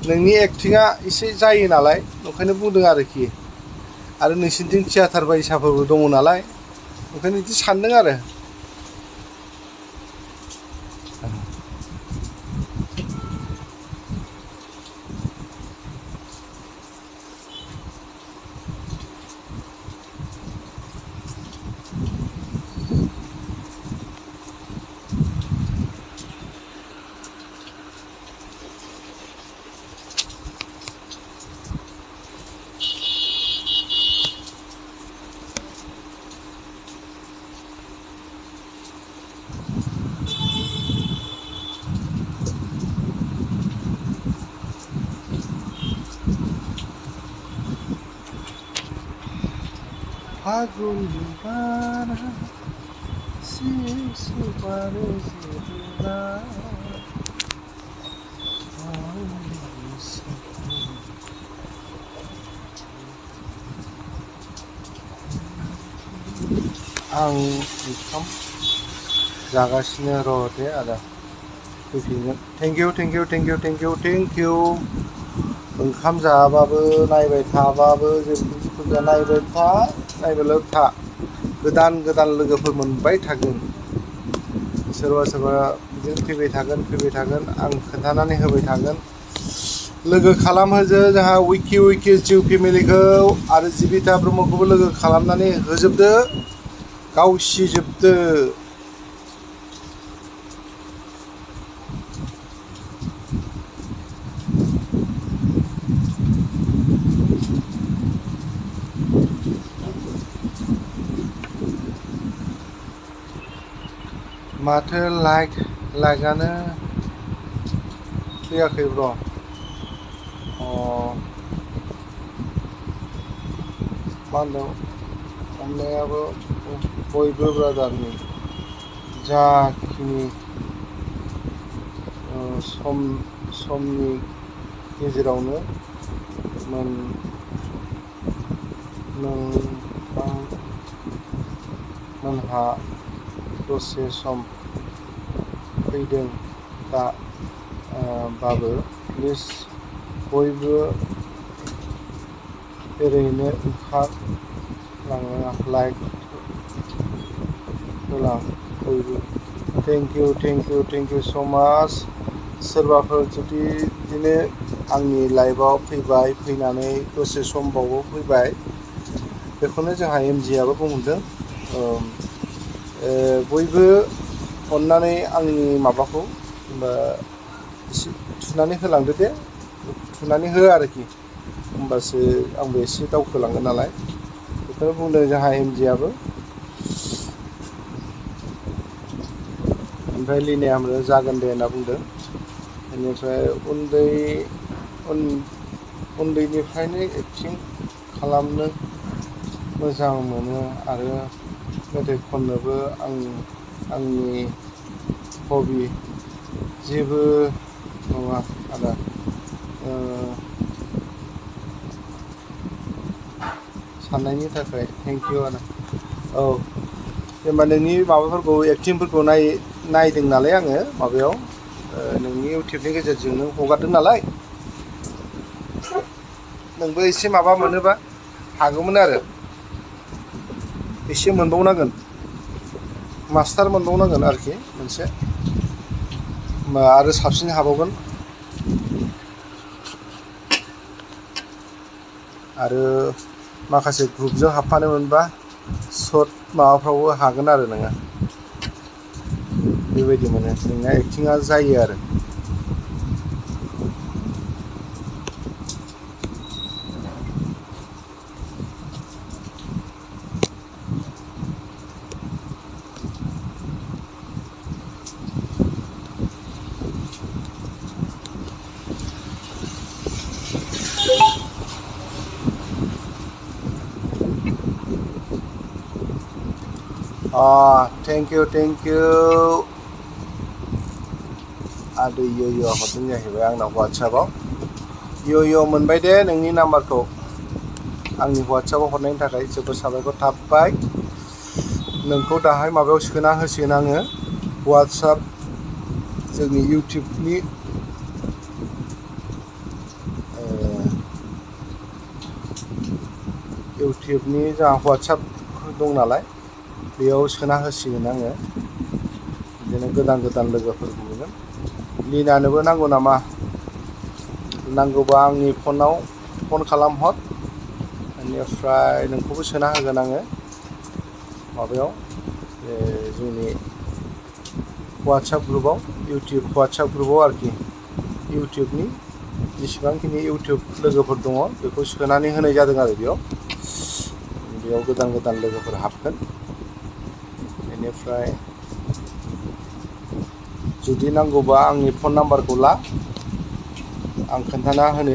नोंनि एक्टिंआ एसे जायो नालाय ओंखायनो बुंदों आरोखि आरो नोंसिनिथिं थियाटार बायसाफोरबो दङ नालाय ओंखायनो बिदि सानदों आरो Fagun Bana Sisu Parizibuna आं ओंखाम जागासिनो र' दे आदा फैफिनगोन थेंक इउ ओंखाम जाबाबो नायबाय थाबाबो जेबो नायबायल' था गोदान लोगोफोर मोनबाय थागोन सोरबा बिदिनो फैबाय थागोन आं खोन्थानानै होबाय थागोन लोगो खालामहोजो जोंहा विकि जिउ फेमिलिखौ आरो जिबिता ब्रह्मखौबो लोगो खालामनानै होजोबदो गावसिजोबदो माथो लाइकआनो फैयाखै ब्र मा होनदों अननायाबो बयबो ब्रादारनि जाखिनि समनि गेजेरावनो मोनहा दसे सम फैदों दा बाबो प्लिज बयबो ओरैनो ओंखारलाङा लाइक होलां बयबो थेंक इउ स' माच सोरबाफोर जुदि बिदिनो आंनि लाइभआव फैनानै दसे समबावबो फैबाय बेखौनो जोंहा एमजिआबो बुंहरदों बयबो अननानै आंनि माबाखौ एसे थुनानै होलांदो दे थुनानै हो आरोखि होमबासो आंबो एसे दावखोलांगोन नालाय बेखौनो बुंदों जोंहा एमजिआबो। ओमफ्राय लिनाया जागोन दे होनना बुंदों। बेनिफ्राय उन्दैनिफ्रायनो एक्टिं खालामनो मोजां मोनो आरो मेथाइ खननोबो आंनि हबि जेबो नङा आदा। साननायनि थाखाय थेंक इउ आदा। औ जेनेबा नोंनि माबाफोरखौ एक्टिंफोरखौ नायदों नालाय आङो माबायाव नोंनि इउटुबनि गेजेरजों नों हगारदों नालाय नोंबो एसे माबा मोनोबा हागौमोन आरो एसे मोनबावनांगोन मास्टार मोनबावनांगोन आरोखि मोनसे होमबा आरो साबसिन हाबावगोन। आरो माखासे ग्रुपजों हाबफानो मोनबा सर्ट माबाफ्रावबो हागोन आरो नोङो बेबायदि मोनो नोंना एक्टिङा जायो आरो। थेंक इउ आदै इय' हरदों जाहैबाय आंनाव वाट्सएपाव। इय' मोनबाय दे नोंनि नाम्बारखौ आंनि वाट्सएपाव हरनायनि थाखाय जोबोद साबायखर थाबाय। नोंखौ दाहाय माबायाव सोना होसिगोन आङो वाट्सएप जोंनि इउटुबनि जोंहा वाट्सएप दं नालाय बेयाव सोना होसिगोन आङो। बिदिनो गोदान लोगोफोर मोनगोन। लिनानोबो नांगौ नामा? नांगौबा आंनि फनाव फन खालामहर बेनिफ्राय नोंखौबो सोना होगोन आङो माबायाव जोंनि वाट्सएप ग्रुपाव इउटुब वाट्सएप ग्रुपाव आरोखि इउटुबनि जेसेबांखिनि इउटुब लोगोफोर दङ बेखौ सोनानै होनाय जादों आरो बेयाव गोदान लोगोफोर हाबगोन। बेनिफ्राय जुदि नांगौबा आंनि फन नाम्बारखौ ला आं खोन्थाना होनो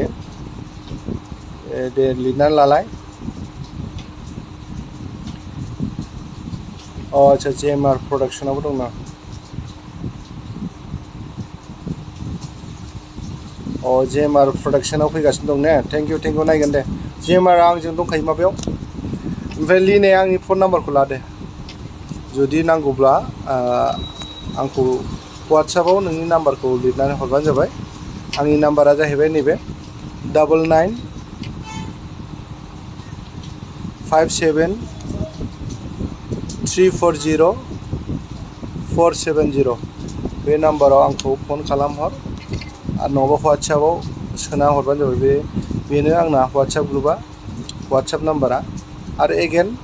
दे लिरनानै लालाय। आच्छा जेएमआर प्रडाक्सनावबो दंना? जेएमआर प्रडाक्सनाव फैगासिनो दं ने? थेंक इउ नायगोन दे। जेएमआरआ आंजों दंखायो माबायाव। ओमफ्राय लिनाया आंनि फन नाम्बारखौ ला दे जुदि नांगौब्ला आंखौ वाट्सएपाव नोंनि नाम्बारखौ लिरनानै हरबानो जाबाय। आंनि नाम्बारा जाहैबाय नैबे 9957340470 बे नाम्बाराव आंखौ फन खालामहर आरो नङाबा वाट्सएपाव सोना हरबानो जाबाय। बेनो आंना वाट्सएप ग्रुपआ वाट्सएप नाम्बारा। आरो एगेन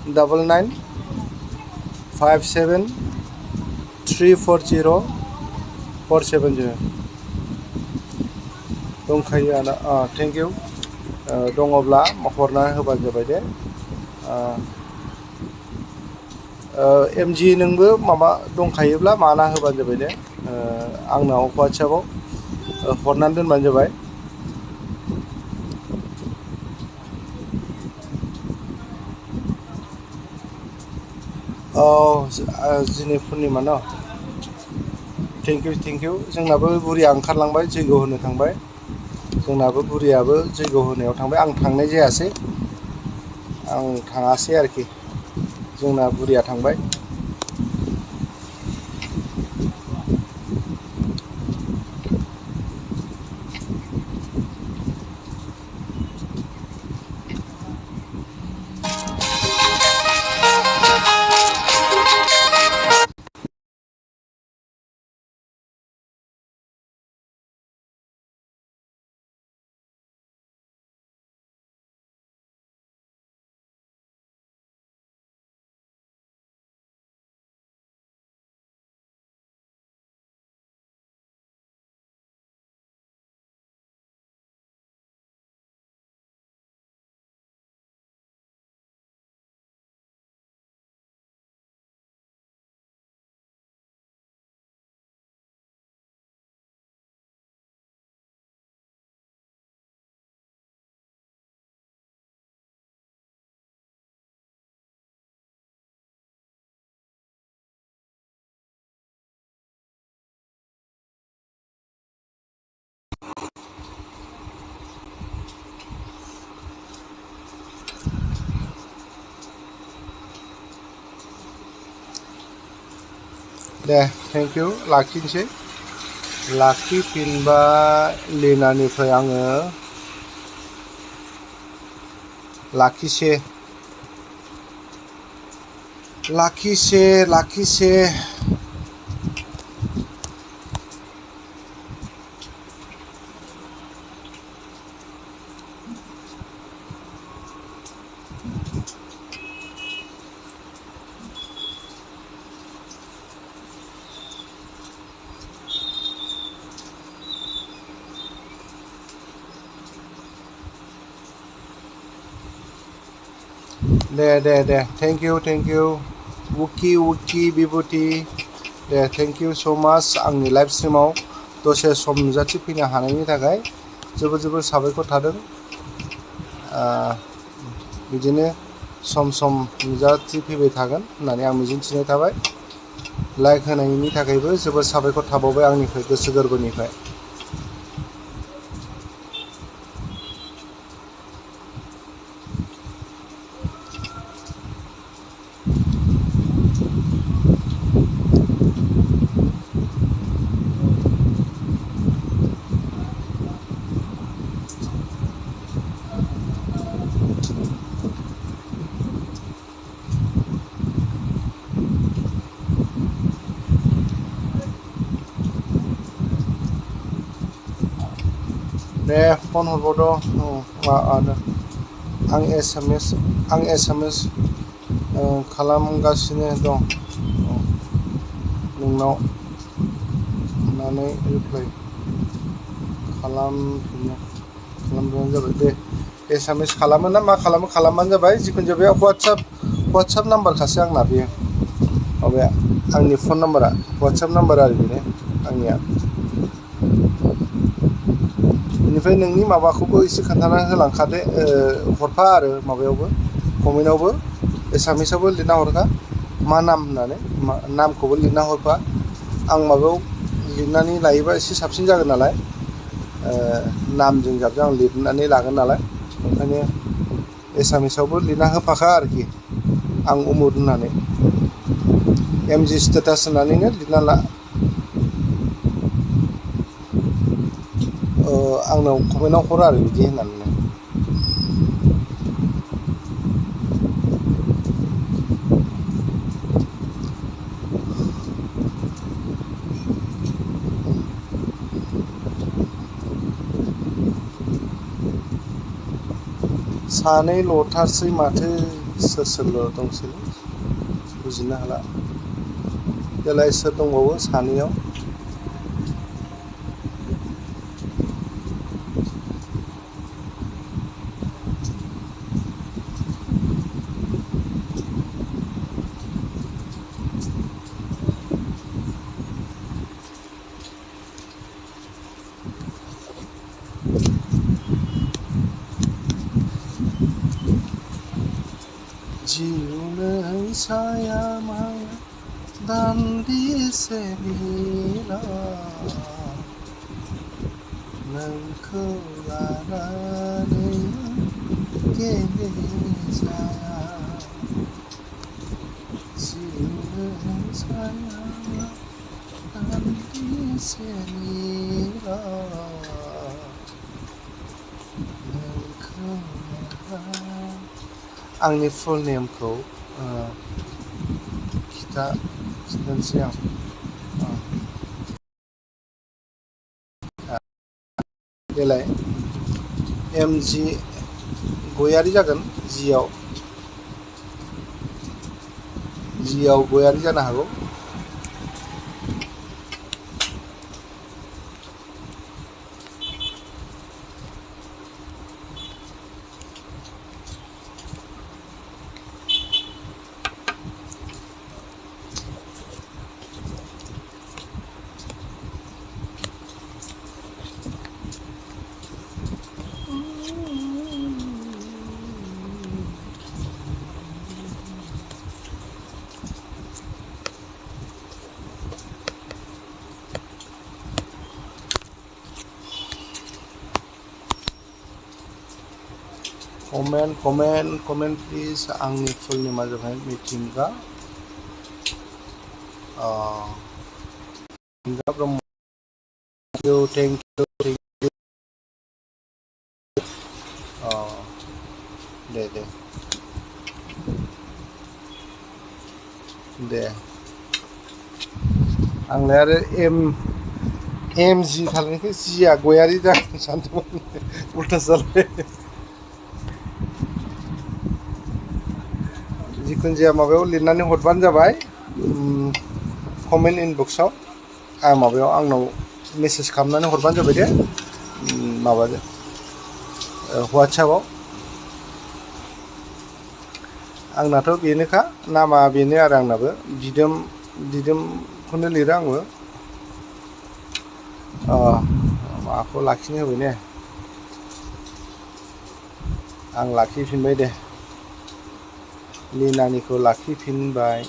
9957340470 दंखायो आदा। थेंक इउ दङब्ला हरना होबानो जाबाय दे। एमजि नोंबो माबा दंखायोब्ला माना होबानो जाबाय दे आंनाव वाट्सएपाव हरनानै दोनबानो जाबाय। जिनि पुर्निमा न? थेंक इउ जोंनाबो बुरिया ओंखारलांबाय जैग' होनो थांबाय। जोंनाबो बुरियाबो जैग' होनायाव थांबाय। आं थांनाय जायासै आं थाङासै आरोखि जोंना बुरिया थांबाय। दे थेंक इउ लाखिनोसै लाखिफिनबा लिनानिफ्राय आङो लाखिसे दे थेंक इउ वुकी बिभुति दे थेंक इउ स' माच आंनि लाइभ स्ट्रिमाव दसे सम नुजाथिफैनो हानायनि थाखाय जोबोर साबायखर थादों बिदिनो सम नुजाथिफैबाय थागोन होननानै आं मिजिंथिनाय थाबाय लाइक होनायनि थाखायबो जोबोर साबायखर थाबावबाय आंनिफ्राय गोसो गोरबोनिफ्राय दे फन हरबावद' आं एसामिस खालामगासिनो दं नोंनाव होननानै रिप्लाइ खालामबानो जाबाय दे एसामिस खालामो ना मा खालामबानो जाबाय जिखुनु जाया वाट्सएप नाम्बारखासो आंना बेयो माबाया आंनि फन नाम्बारा वाट्सएप नाम्बार आरो बेनो आंनिया बेनिफ्राय नोंनि माबाखौबो एसे खोन्थाना होलांखादो हरफा आरो माबायावबो कमेन्टआवबो एसामिसावबो लिरना हरखा मा नाम होननानै नामखौबो लिरना हरफा आं माबायाव लिरनानै लायोबा एसे साबसिन जागोन नालाय नामजों जाबजों आं लिरनानै लागोन नालाय ओंखायनो एसामिसावबो लिरना होफाखा आरोखि आं उमुर होननानै एमजि स्टेटास होननानैनो लिरना ला आंनाव कमेन्टआव हर आरो बिदि होननानै सानै ल'थारसै माथो सोरल' दंसै बुजिनो हाला देलाय सोर दंबावो सानैयाव जिउनै साया माया दान्दिसे बिना नोंखौ लानानै गेलेजाया जिउनै साया दान्दिसे बिना आंनि फुल नेमखौ खिन्थानोसै आं देलाय एमजि गयारि जागोन जिआव गयारि जानो हागौ कमेन्ट प्लिज आंनि फुल नेमा जाबाय मिथिंगा ब्रह्म थेंक इउ अ दे आंलाय आरो एम जि थानायखाय जिया गयारि जागोन सानदोंमोन उल्थासो जालाय जिखुनु जाया माबायाव लिरनानै हरबानो जाबाय कमेन्ट इनबक्सआव माबायाव आंनाव मेसेज खालामनानै हरबानो जाबाय दे माबाजों वाट्सएपआव आंनाथ' बेनोखा नामा बेनो आरो आंनाबो दिदोमखौनो लिरो आंबो माखौ लाखिनो होबाय ने आं लाखिफिनबाय दे लिनानिखौ लाखिफिनबाय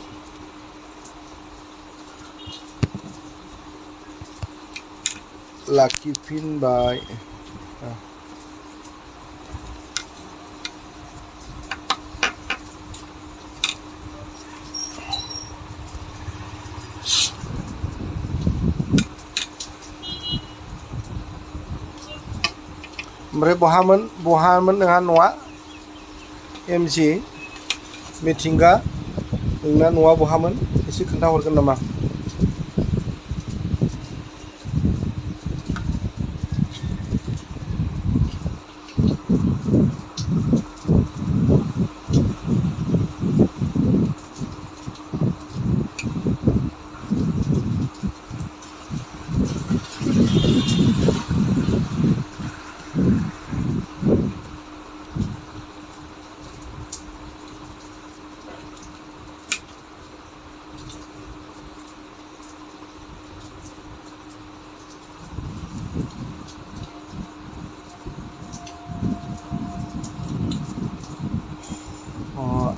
ओमफ्राय बहामोन नोंहा न'आ एमजि मिथिंगा नोंना न'आ बहामोन एसे खोन्थाहरगोन नामा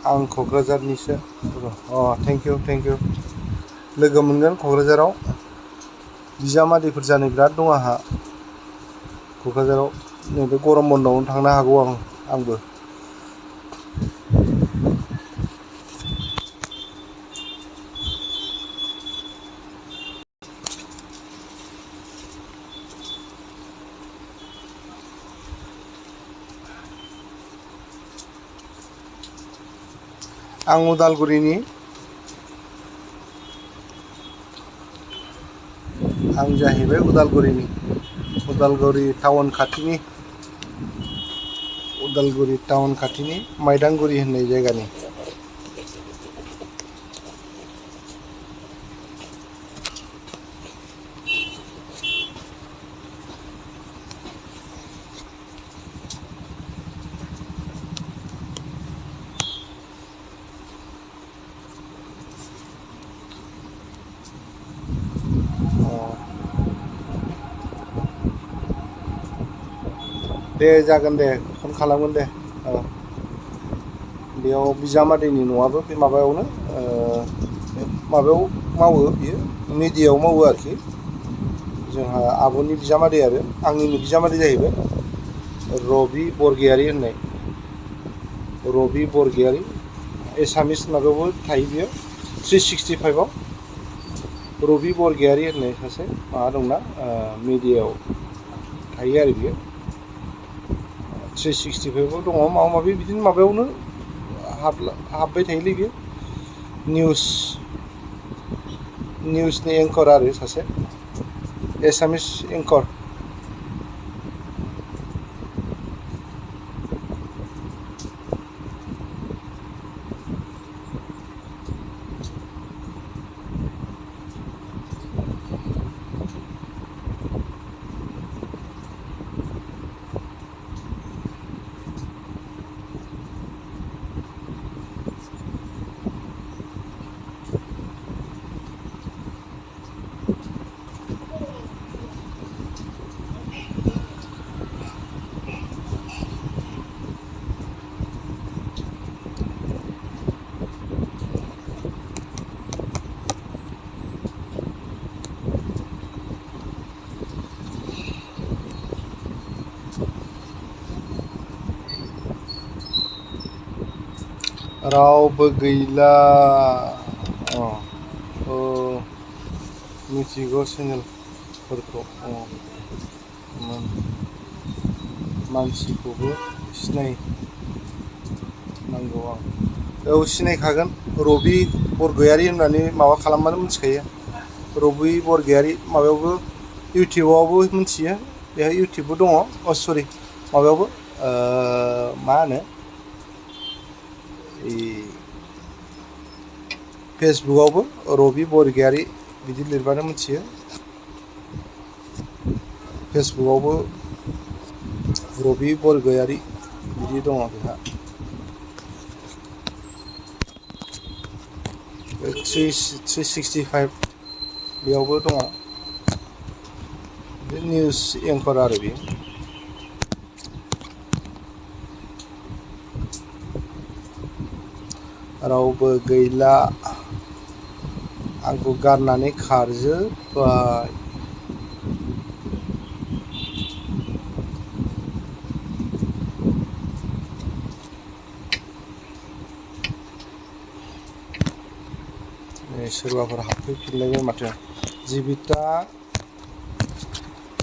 आं क'क्राझारनिसो थेंक इउ लोगो मोनगोन क'क्राझाराव बिजामादैफोर जानो बिराद दं आंहा क'क्राझाराव नैबे गरम बन्दआवनो थांनो हागौ आंबो आं उदालगुरिनि आं जाहैबाय उदालगुरि टाउन खाथिनि माइदांगुरि होननाय जायगानि दे जागोन दे फन खालामगोन दे बेयाव बिजामादैनि न'आबो बे माबायावनो माबायाव मावो बियो मिडियायाव मावो आरोखि जोंहा आब'नि बिजामादै आरो आंनिनो बिजामादै जाहैबाय रबि बरगयारि एसामिस माबायावबो थायो बियो 365आव रबि बरगयारि होननाय सासे माबा दंना मिडियायाव थायो आरो बियो 365आव दङ माबा माबि बिदिनो माबायावनो हाबबाय थायोलै बियो निउसनि एंकर आरो सासे एसामिस एंकर रावबो गैला मिथिगौ चेनेलफोरखौ मानसिखौबो सिनायनांगौ आं औ सिनायखागोन रबि बरगयारि होननानै माबा खालामबानो मिथिखायो रबि बरगयारि माबायावबो इउटिउबावबो मिथियो बेहाय इउटिउबबो दङ सरि माबायावबो मा होनो फेसबुकआवबो रबि बरगयारि बिदि लिरबानो मिथियो फेसबुकआवबो रबि बरगयारि बिदि दङ बेहा 365 बेयावबो दङ बे निउस एंकर आरो बे रावबो गैला आंखौ गारनानै खारजोब्बाय सोरबाफोर हाबफैफिनलायबाय माथो जिबिता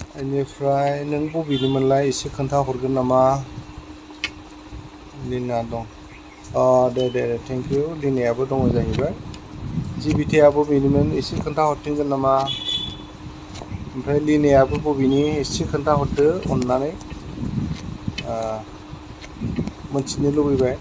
बेनिफ्राय नों बबेनिमोनलाय एसे खोन्थाहरगोन नामा लिना दं दे थेंक इउ लिनायाबो दङ जाहैबाय जिबिताया बबेनिमोन एसे खोन्थाहरफिनगोन नामा ओमफ्राय लिनायाबो बबेनि एसे खोन्थाहरदो अननानै मोनथिनो लुबैबाय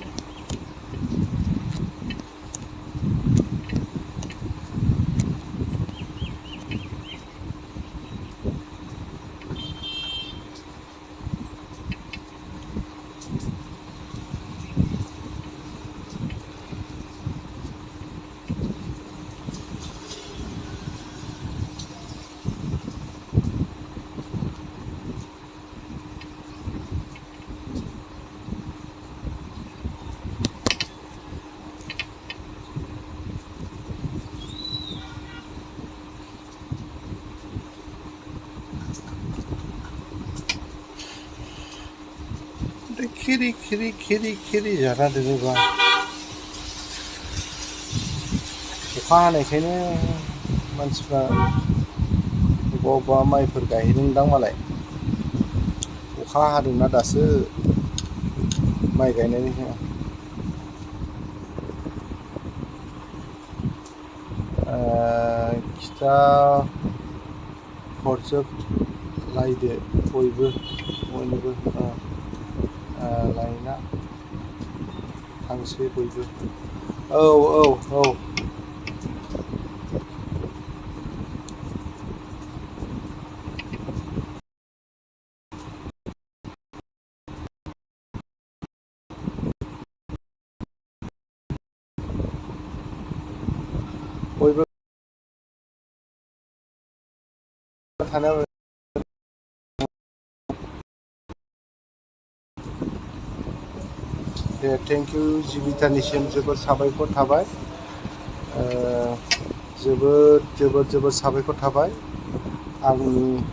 खिरि जाना दोनोबा अखा हानायखायनो मानसिफ्रा बबेबा माइफोर गायहैदोंदां मालाय अखा हादोंना दासो माइ गायनायनि खिथा हरजोबलायदो बयनोबो लायना थांसै बयबो औ बयबो थानायाव दे थेंक इउ जिबितानिसिम जोबोद साबायखर थाबाय जोबोद साबायखर थाबाय आंनि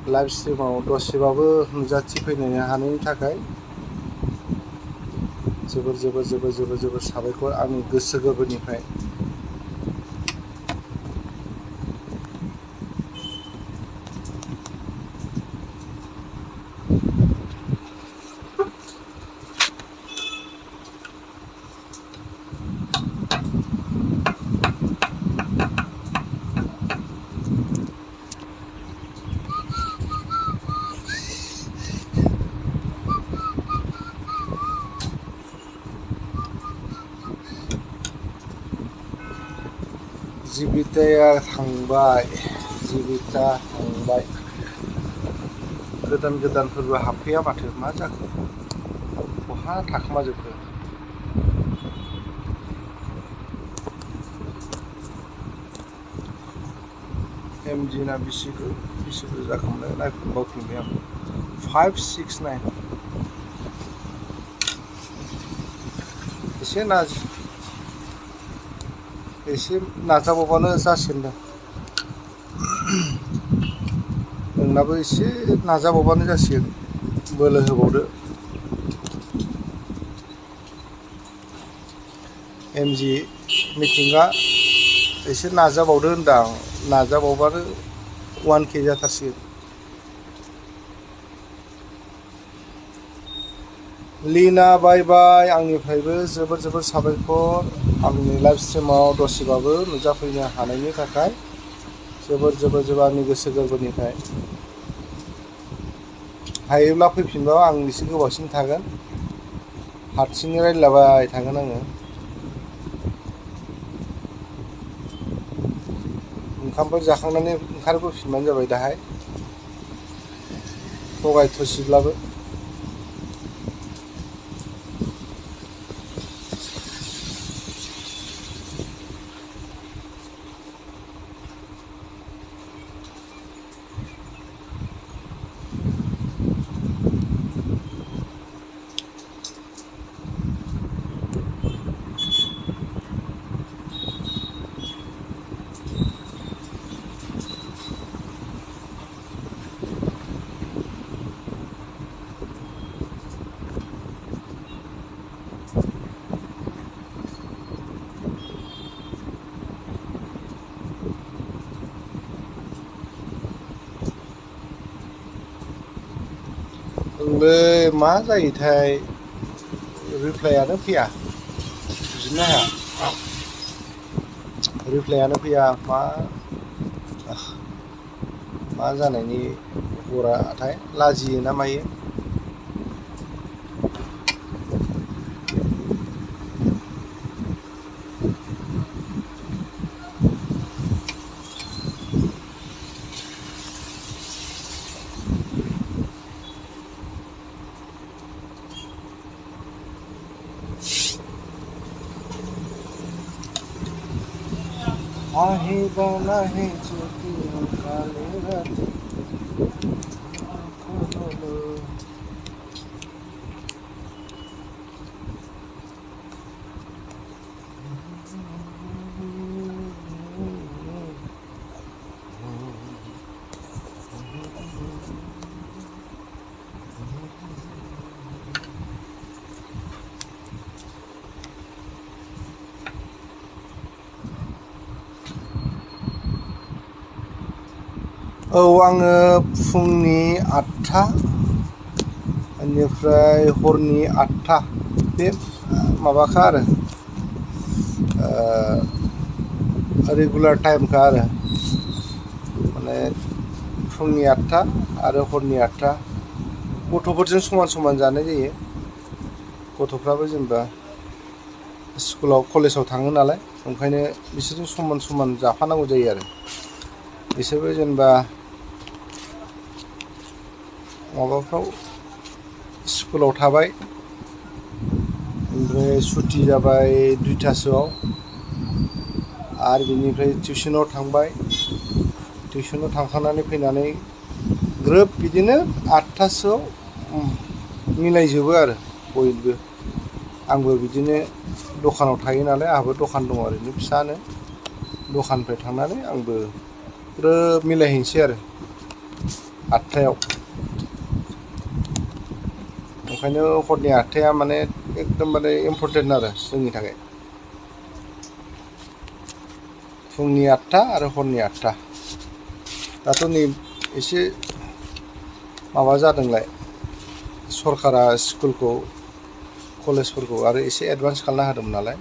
लाइभ स्ट्रिमाव दसेबाबो नुजाथिफैनो हानायनि थाखाय जोबोर साबायखर आंनि गोसो गोरबोनिफ्राय जिबिता थांबाय गोदानफोरबो हाबफैया माथो मा जाखो बहा थाखोमाजोबखो एमजि ना बिसिखौ जाखांबाय नायफिनबावफिनबाय आं 569 एसे नाजाबावबानो जासिगोन नोंनाबो एसे नाजाबावबानो जासिगोन बोलो होबावदो एमजि मिथिंगा एसे नाजाबावदो होनदां नाजाबावबानो 1K जाथारसिगोन लिना बाय बाय आंनिफ्रायबो जोबोर जोबोर साबायखर आंनि लाइभ स्ट्रिमाव दसेबाबो नुजाफैनो हानायनि थाखाय जोबोर जोबोर जोबोर आंनि गोसो गोरबोनिफ्राय हायोब्ला फैफिनबा आं एसे गोबावसिन थागोन हारसिङै रायज्लायबाय थागोन आङो ओंखामफोर जाखांनानै ओंखारबोफिनबानो जाबाय दाहाय थगाय थसिब्लाबो ओंलै मा जायोथाय रिप्लायानो फैया बुजिनो हाया रिप्लायानो फैया मा जानायनि हराथाय लाजियो ना मायो আহিবা নাহে যদি কালি ৰাতি औ आङो फुंनि 8टा बेनिफ्राय हरनि 8टा बे माबाखा आरो रेगुलार टाइमखा आरो माने फुंनि 8टा आरो हरनि 8टा गथ'फोरजों समान समान जानाय जायो गथ'फ्राबो जेनेबा स्कुलाव कलेजाव थाङो नालाय ओंखायनो बिसोरजों समान समान जाफानांगौ जायो आरो बिसोरबो जेनेबा माबाफ्राव स्कुलाव थाबाय ओमफ्राय सुटि जाबाय 2टासोआव आरो बिनिफ्राय टिउसनाव थांबाय टिउसनाव थांखांनानै फैनानै ग्रोब बिदिनो 8टासोआव मिलायजोबो आरो बयबो आंबो बिदिनो दखानाव थायो नालाय आंहाबो दखान दङ ओरैनो फिसानो दखाननिफ्राय थांनानै आंबो ग्रोब मिलायहैनोसै आरो 8टायाव ओंखायनो हरनि 8टाया माने एकदमबारे इम्परटेन्ट आरो जोंनि थाखाय फुंनि 8टा आरो हरनि 8टा दाथ' नै एसे माबा जादोंलाय सरकारा स्कुलखौ कलेजफोरखौ आरो एसे एडभान्स खालामना होदोंमोन नालाय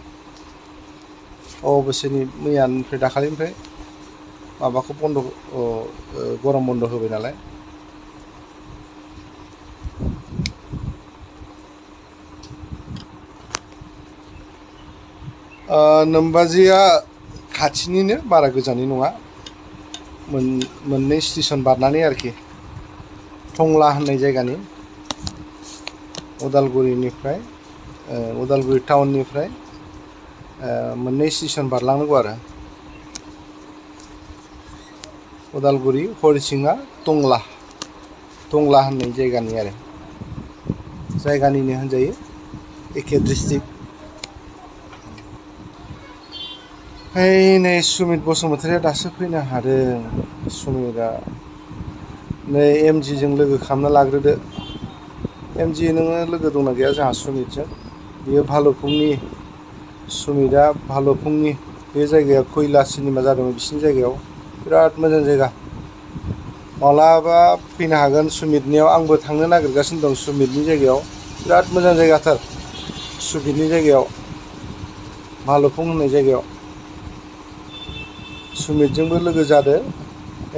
अबसेनि मैयानिफ्राय दाखालिनिफ्राय माबाखौ बन्द गरम बन्द होबाय नालाय नोमबाजिया खाथिनिनो बारा गोजाननि नङा मोननै स्टेसन बारनानै आरोखि टंला होननाय जायगानि उदालगुरिनिफ्राय उदालगुरि टाउननिफ्राय मोननै स्टेसन बारलांनांगौ आरो उदालगुरि हरिसिङा टंला होननाय जायगानि आरो जायगानिनो होनजायो एखे डिस्ट्रिक्ट नै सुमित बसुमतारिया दासो फैनो हादों सुमितआ नै एमजिजों लोगो खालामना लाग्रोदो एमजि नोङो लोगो दंना गैया जोंहा सुमितजों बियो भालुकफुंनि सुमितआ भालुकफुंनि बे जायगाया खैला सिनेमा जादोंमोन बिसिनि जायगायाव बिराद मोजां जायगा माब्लाबा फैनो हागोन सुमितनियाव आंबो थांनो नागिरगासिनो दं सुमितनि जायगायाव बिराद मोजां जायगाथार सुमितनि जायगायाव भालुकफुं होननाय जायगायाव सुमितजोंबो लोगो जादो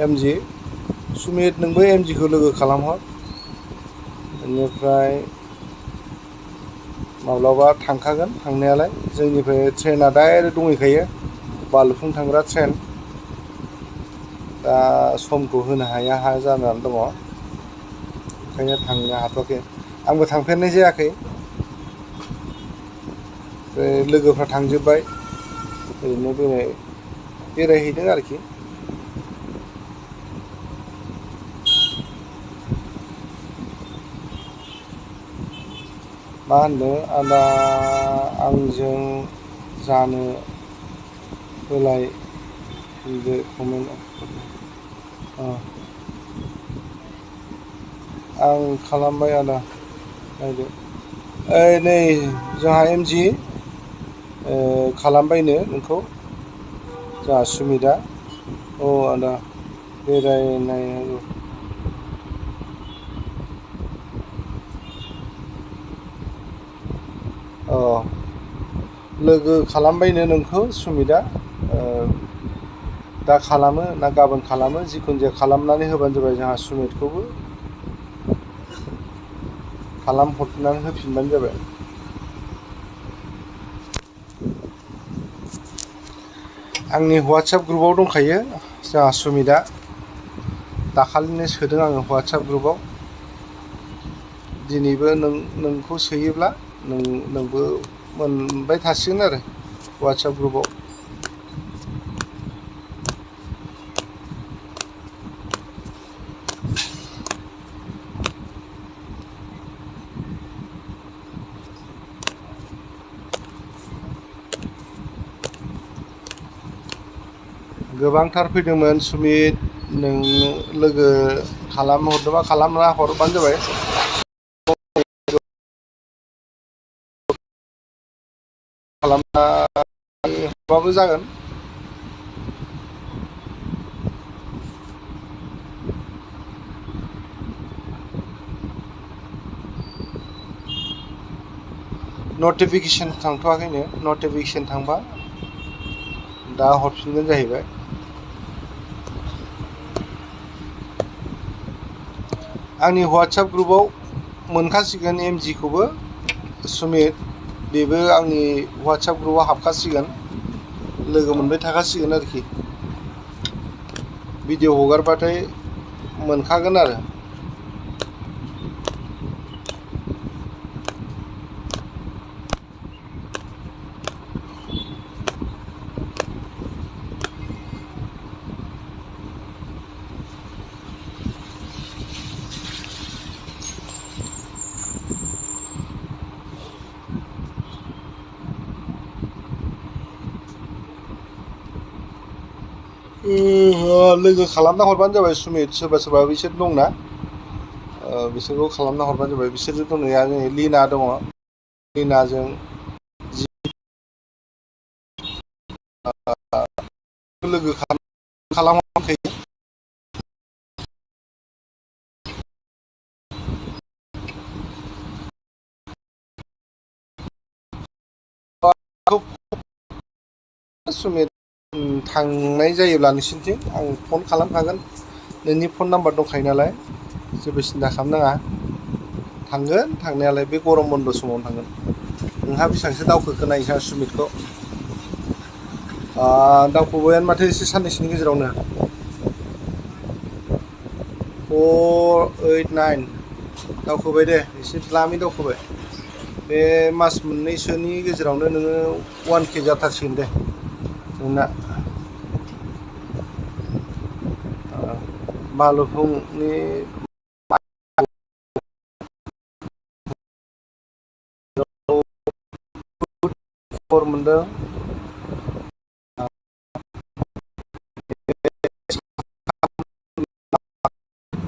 एमजि सुमित नोंबो एमजिखौ लोगो खालामहर बेनिफ्राय माब्लाबा थांखागोन थांनायालाय जोंनिफ्राय ट्रेना डाइरेक्ट दंहैखायो भालुकफुं थांग्रा ट्रेन दा समखौ होनो हाया जानानै दङ ओंखायनो थांनो हाथ'वाखै आंबो थांफेरनाय जायाखै लोगोफ्रा थांजोब्बाय ओरैनो बेरायहैदों आरोखि मा होनदों आदा आंजों जानो होलाय कमेन्ट आं खालामबाय आदा नायदो ओइ नै जोंहा एमजि खालामबायनो नोंखौ जोंहा सुमितआ औ आदा बेरायनाय लोगो खालामबायनो नोंखौ सुमितआ दा खालामो ना गाबोन खालामो जिखुनु जाया खालामनानै होबानो जाबाय जोंहा सुमितखौबो खालामहरनानै होफिनबानो जाबाय आंनि वाट्सएप ग्रुपाव दंखायो जोंहा सुमितआ दाखालिनो सोदों आङो वाट्सएप ग्रुपाव दिनैबो नोंखौ सोयोब्ला नोंबो मोनबाय थासिगोन आरो वाट्सएप ग्रुपाव गोबांथार फैदोंमोन सुमित नों लोगो खालामहरदोंबा खालामना हरबानो जाबाय खालामना हरबाबो जागोन नटिफिकेसन थांथ'वाखैनो नटिफिकेसन थांबा दा हरफिनगोन जाहैबाय आंनि वाट्सएप ग्रुपाव मोनखासिगोन एमजिखौबो सुमित बेबो आंनि वाट्सएप ग्रुपाव हाबखासिगोन लोगो मोनबाय थाखासिगोन आरोखि भिडिअ हगारबाथाय मोनखागोन आरो लोगो खालामना हरबानो जाबाय सुमित सोरबा सोरबा बिसोर दंना बिसोरखौ खालामना हरबानो जाबाय बिसोरजों दं नै लिना दङ लिनाजों लोगो खालामाखै सुमित थांनाय जायोब्ला नोंसिनिथिं आं फन खालामखागोन नोंनि फन नाम्बार दंखायो नालाय जेबो सिन्था खालामनाङा थांगोन थांनायालाय बे गरम बन्द समावनो थांगोन नोंहा बेसेबांसो दावखोखो नायनोसै आं सुमितखौ दावखोबायानो माथो एसे साननैसोनि गेजेरावनो 4, 8, 9 दावखोबाय दे एसे द्लामै दावखोबाय बे मास मोननैसोनि गेजेरावनो नोङो 1K जाथारसिगोन दे नोंना भालुकफुंनि खबर मोनदों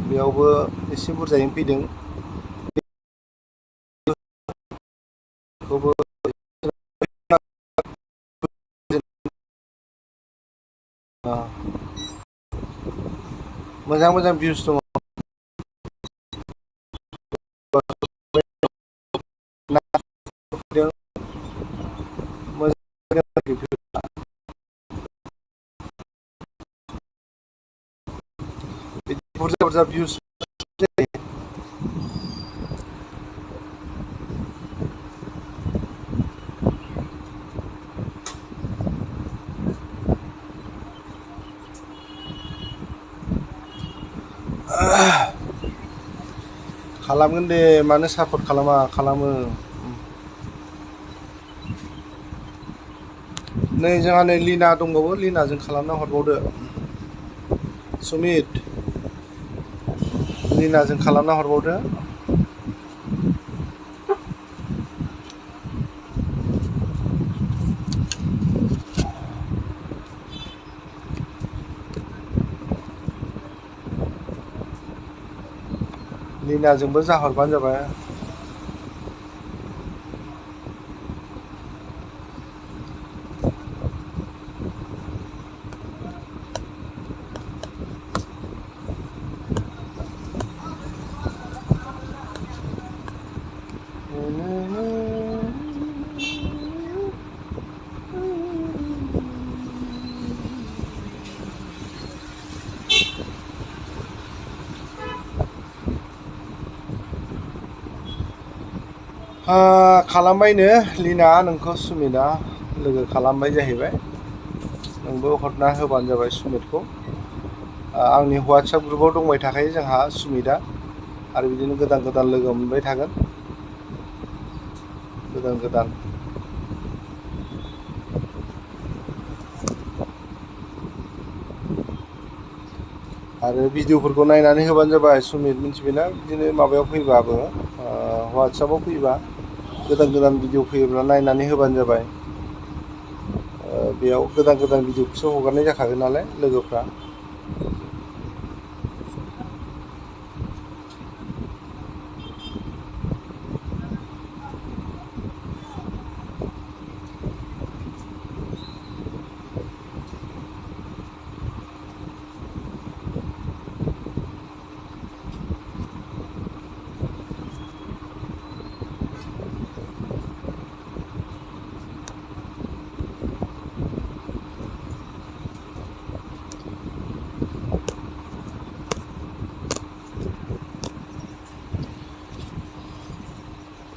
बेयावबो एसे बुरजायैनो फैदों बेखौबो मोजां मोजां भिउस दङ बुरजा बुरजा भिउस खालामगोन दे मानो सापर्ट खालामा खालामो नै जोंहा नै लिना दंबावो लिनाजों खालामना हरबावदो सुमित लिनाजों खालामना हरबावदो लिनाजोंबो जाहरबानो जाबाय खालामबायनो लिना नोंखौ सुमितआ लोगो खालामबाय जाहैबाय नोंबो हरना होबानो जाबाय सुमितखौ आंनि WhatsApp ग्रुपाव दंबाय थाखायो जोंहा सुमितआ आरो बिदिनो गोदान गोदान लोगो मोनबाय थागोन गोदान गोदान आरो भिडिअफोरखौ नायनानै होबानो जाबाय सुमित मिन्थिबायना बिदिनो माबायाव फैबाबो WhatsAppआव फैबा गोदान गोदान भिडिअ फैयोब्ला नायनानै होबानो जाबाय बेयाव गोदान गोदान भिडिअखौसो हगारनाय जाखागोन नालाय लोगोफ्रा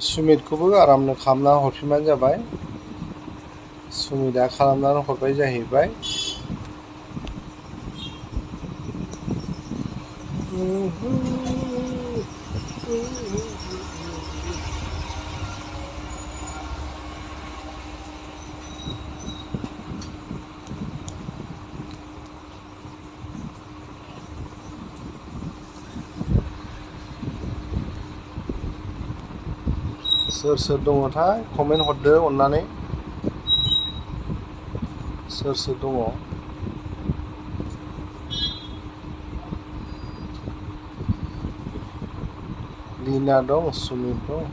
सुमितखौबो आरामनो खालामना हरफिनबानो जाबाय सुमितआ खालामनानै हरबाय जाहैबाय सोर सोर दङथाय कमेन्ट हरदो अननानै सोर सोर दङ लिना दं सुमित दं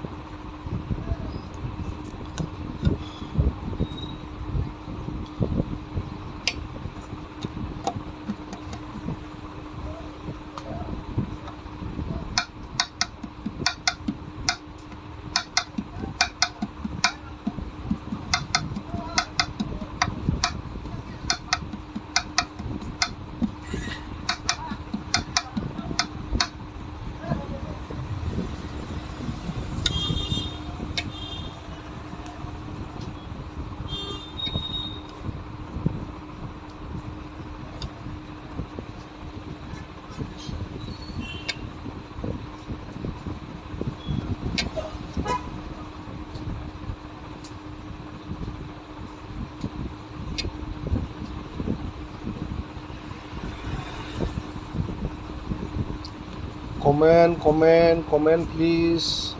comment please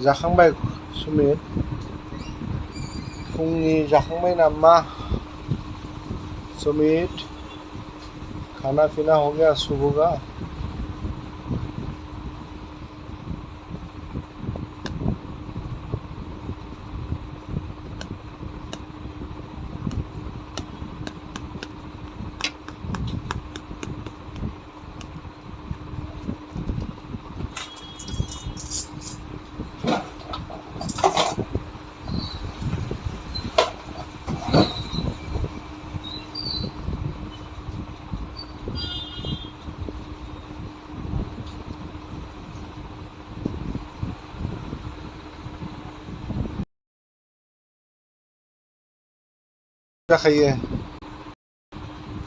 जाखांबाय सुमित फुंनि जाखांबाय नामा सुमित खाना पीना हो गया सुबह का जाखायो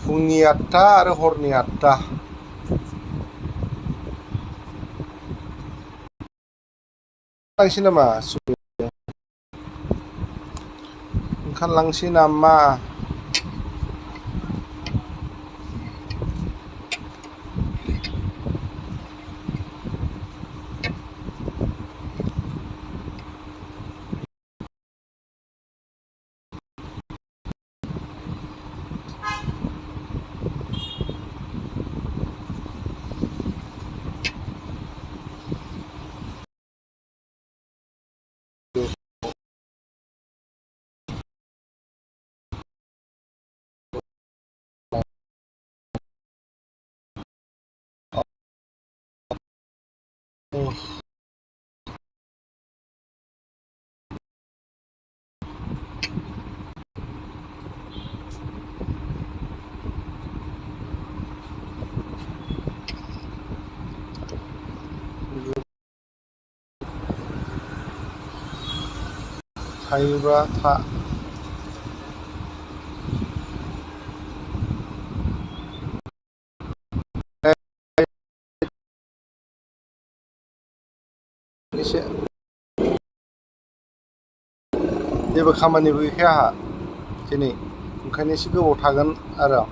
फुंनि 8टा आरो हरनि 8टा लांसै नामा ओंखारलांसै नामा थायोबा था एसे जेबो खामानिबो गैखाया आंहा दिनै ओंखायनो एसे गोबाव थागोन आरो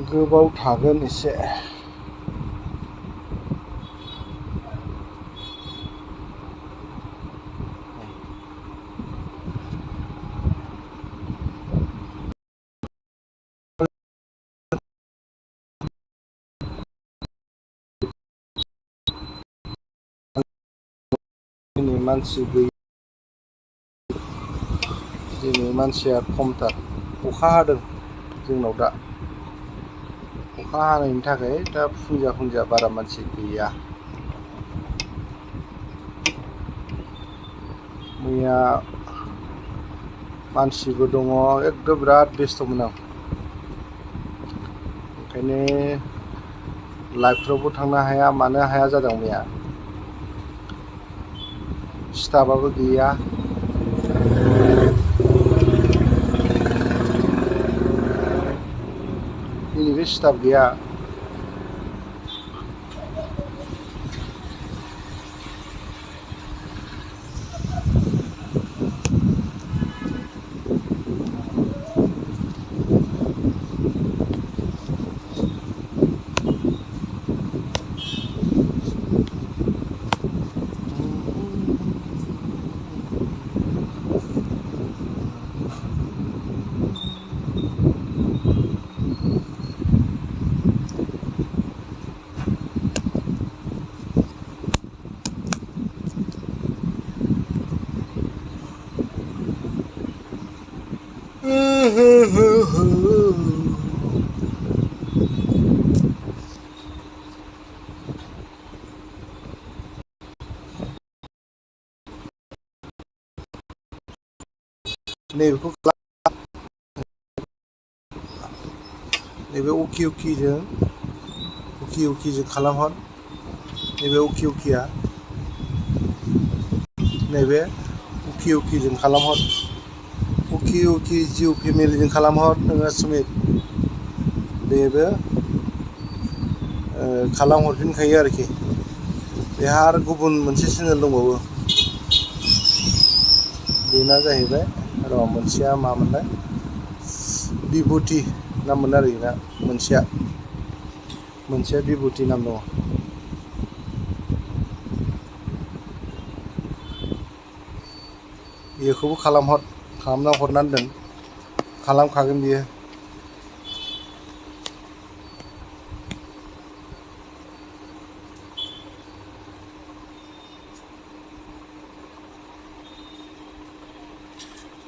गोबाव थागोन एसे दिनै मानसि गैया दिनै मानसिया खमथार अखा हादों जोंनाव दा अखा हानायनि थाखाय दा फुंजा बारा मानसि गैया मैया मानसिबो दङ एकदम बिराद बेस्थ'मोन आं ओंखायनो लाइभफ्रावबो थांनो हाया मानो हाया जादों मैया स्टाफआबो गैया दिनैबो स्टाफ गैया नैबेखौ नैबे उकिजों खालामहर नैबे उकिया नैबे उकिजों खालामहर उकि जिअ फेमिलिजों खालामहर नोङो सुमित बेबो खालामहरफिनखायो आरोखि बेहा आरो गुबुन मोनसे चेनेल दंबावो बेना जाहैबाय र' मोनसेया मामोनलाय बिभुति नाममोन आरो बेना मोनसेया बिभुति नाम दङ बेखौबो खालामना हरनानै दोन खालामखागोन बियो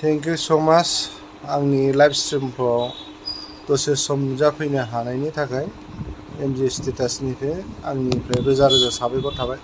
थेंक इउ स' माच आंनि लाइभ स्ट्रिमफ्राव दसे सम नुजाफैनो हानायनि थाखाय एमजे स्टेटासनिफ्राय आंनिफ्राय रोजा साबायखर थाबाय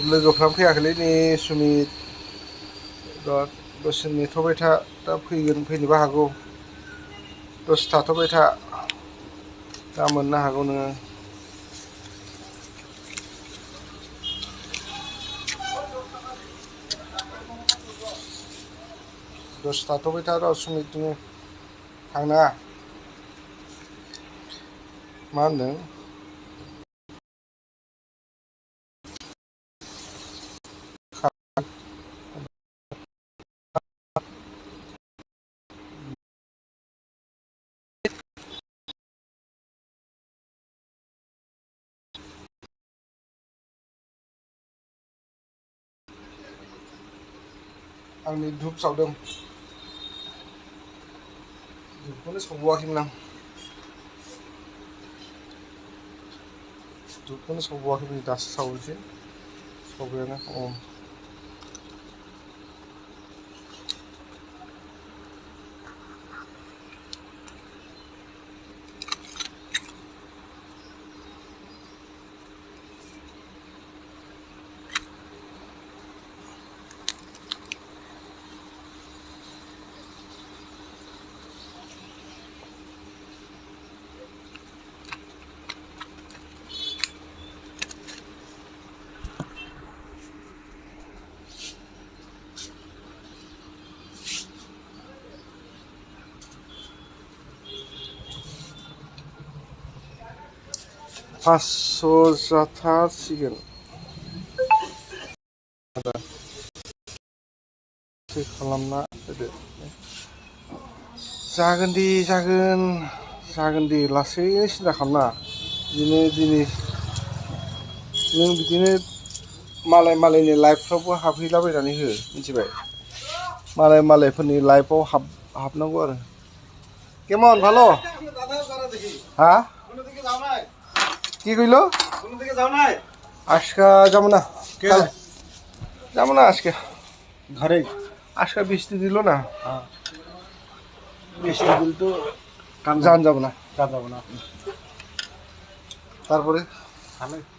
लोगोफ्रा फैयाखैलै नै सुमित दसे नेथ'बाय था दा फैगोन फैनोबो हागौ दसे थाथ'बाय था दा मोननो हागौ नोङो दसे थाथ'बाय था र' सुमित नोङो थांनाङा मा होनदों आंनि धुप सावदों धुपखौनो सावबावाखैमोन आं धुपखौनो सावबावाखैमोन दासो सावनोसै सावबायानो पासस' जाथारसिगोन खालामना होदो जागोन दे लासैनो सिन्था खालामनाङा बिदिनो दिनै नों बिदिनो मालायनि लाइफफ्रावबो हाबहैलाबायनानै हो मिथिबाय मालायफोरनि लाइफआव हाबनांगौ आरो কেমন ভালো হ্যাঁ কি কইল আজকে যাবো না যাবো না আজকে ঘরে আজকে বৃষ্টি দিল না বৃষ্টি দিল তো যান যাবো না তারপরে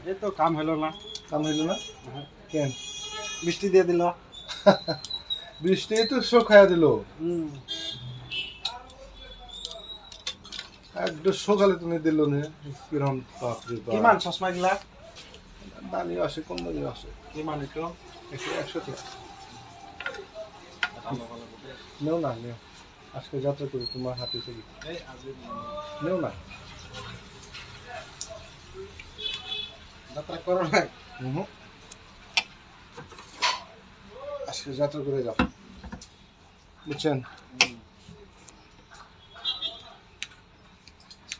এই তো কাম হলো না
কেন
বৃষ্টি দিয়ে দিল
বৃষ্টি তো শো খাইয়া দিল একদম সকালে তুমি দিল না কিরম বাপরে বাপ
কিমান চশমা গিলা
দামি আসে কোন দামি আসে
কিমান একটু
100 টাকা নেও না নেও আজকে যাত্রা করি তোমার হাতে থেকে নেও না
যাত্রা করো না
আজকে যাত্রা করে যাও বুঝছেন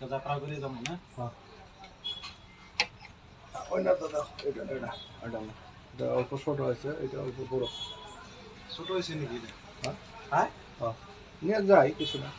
যাত্রা করে যাবো না
ওই না দাদা এটা অল্প ছোট আছে এটা অল্প বড়
ছোট হয়েছে নাকি
হ্যাঁ
হ্যাঁ
নিয়ে যাই কিছু না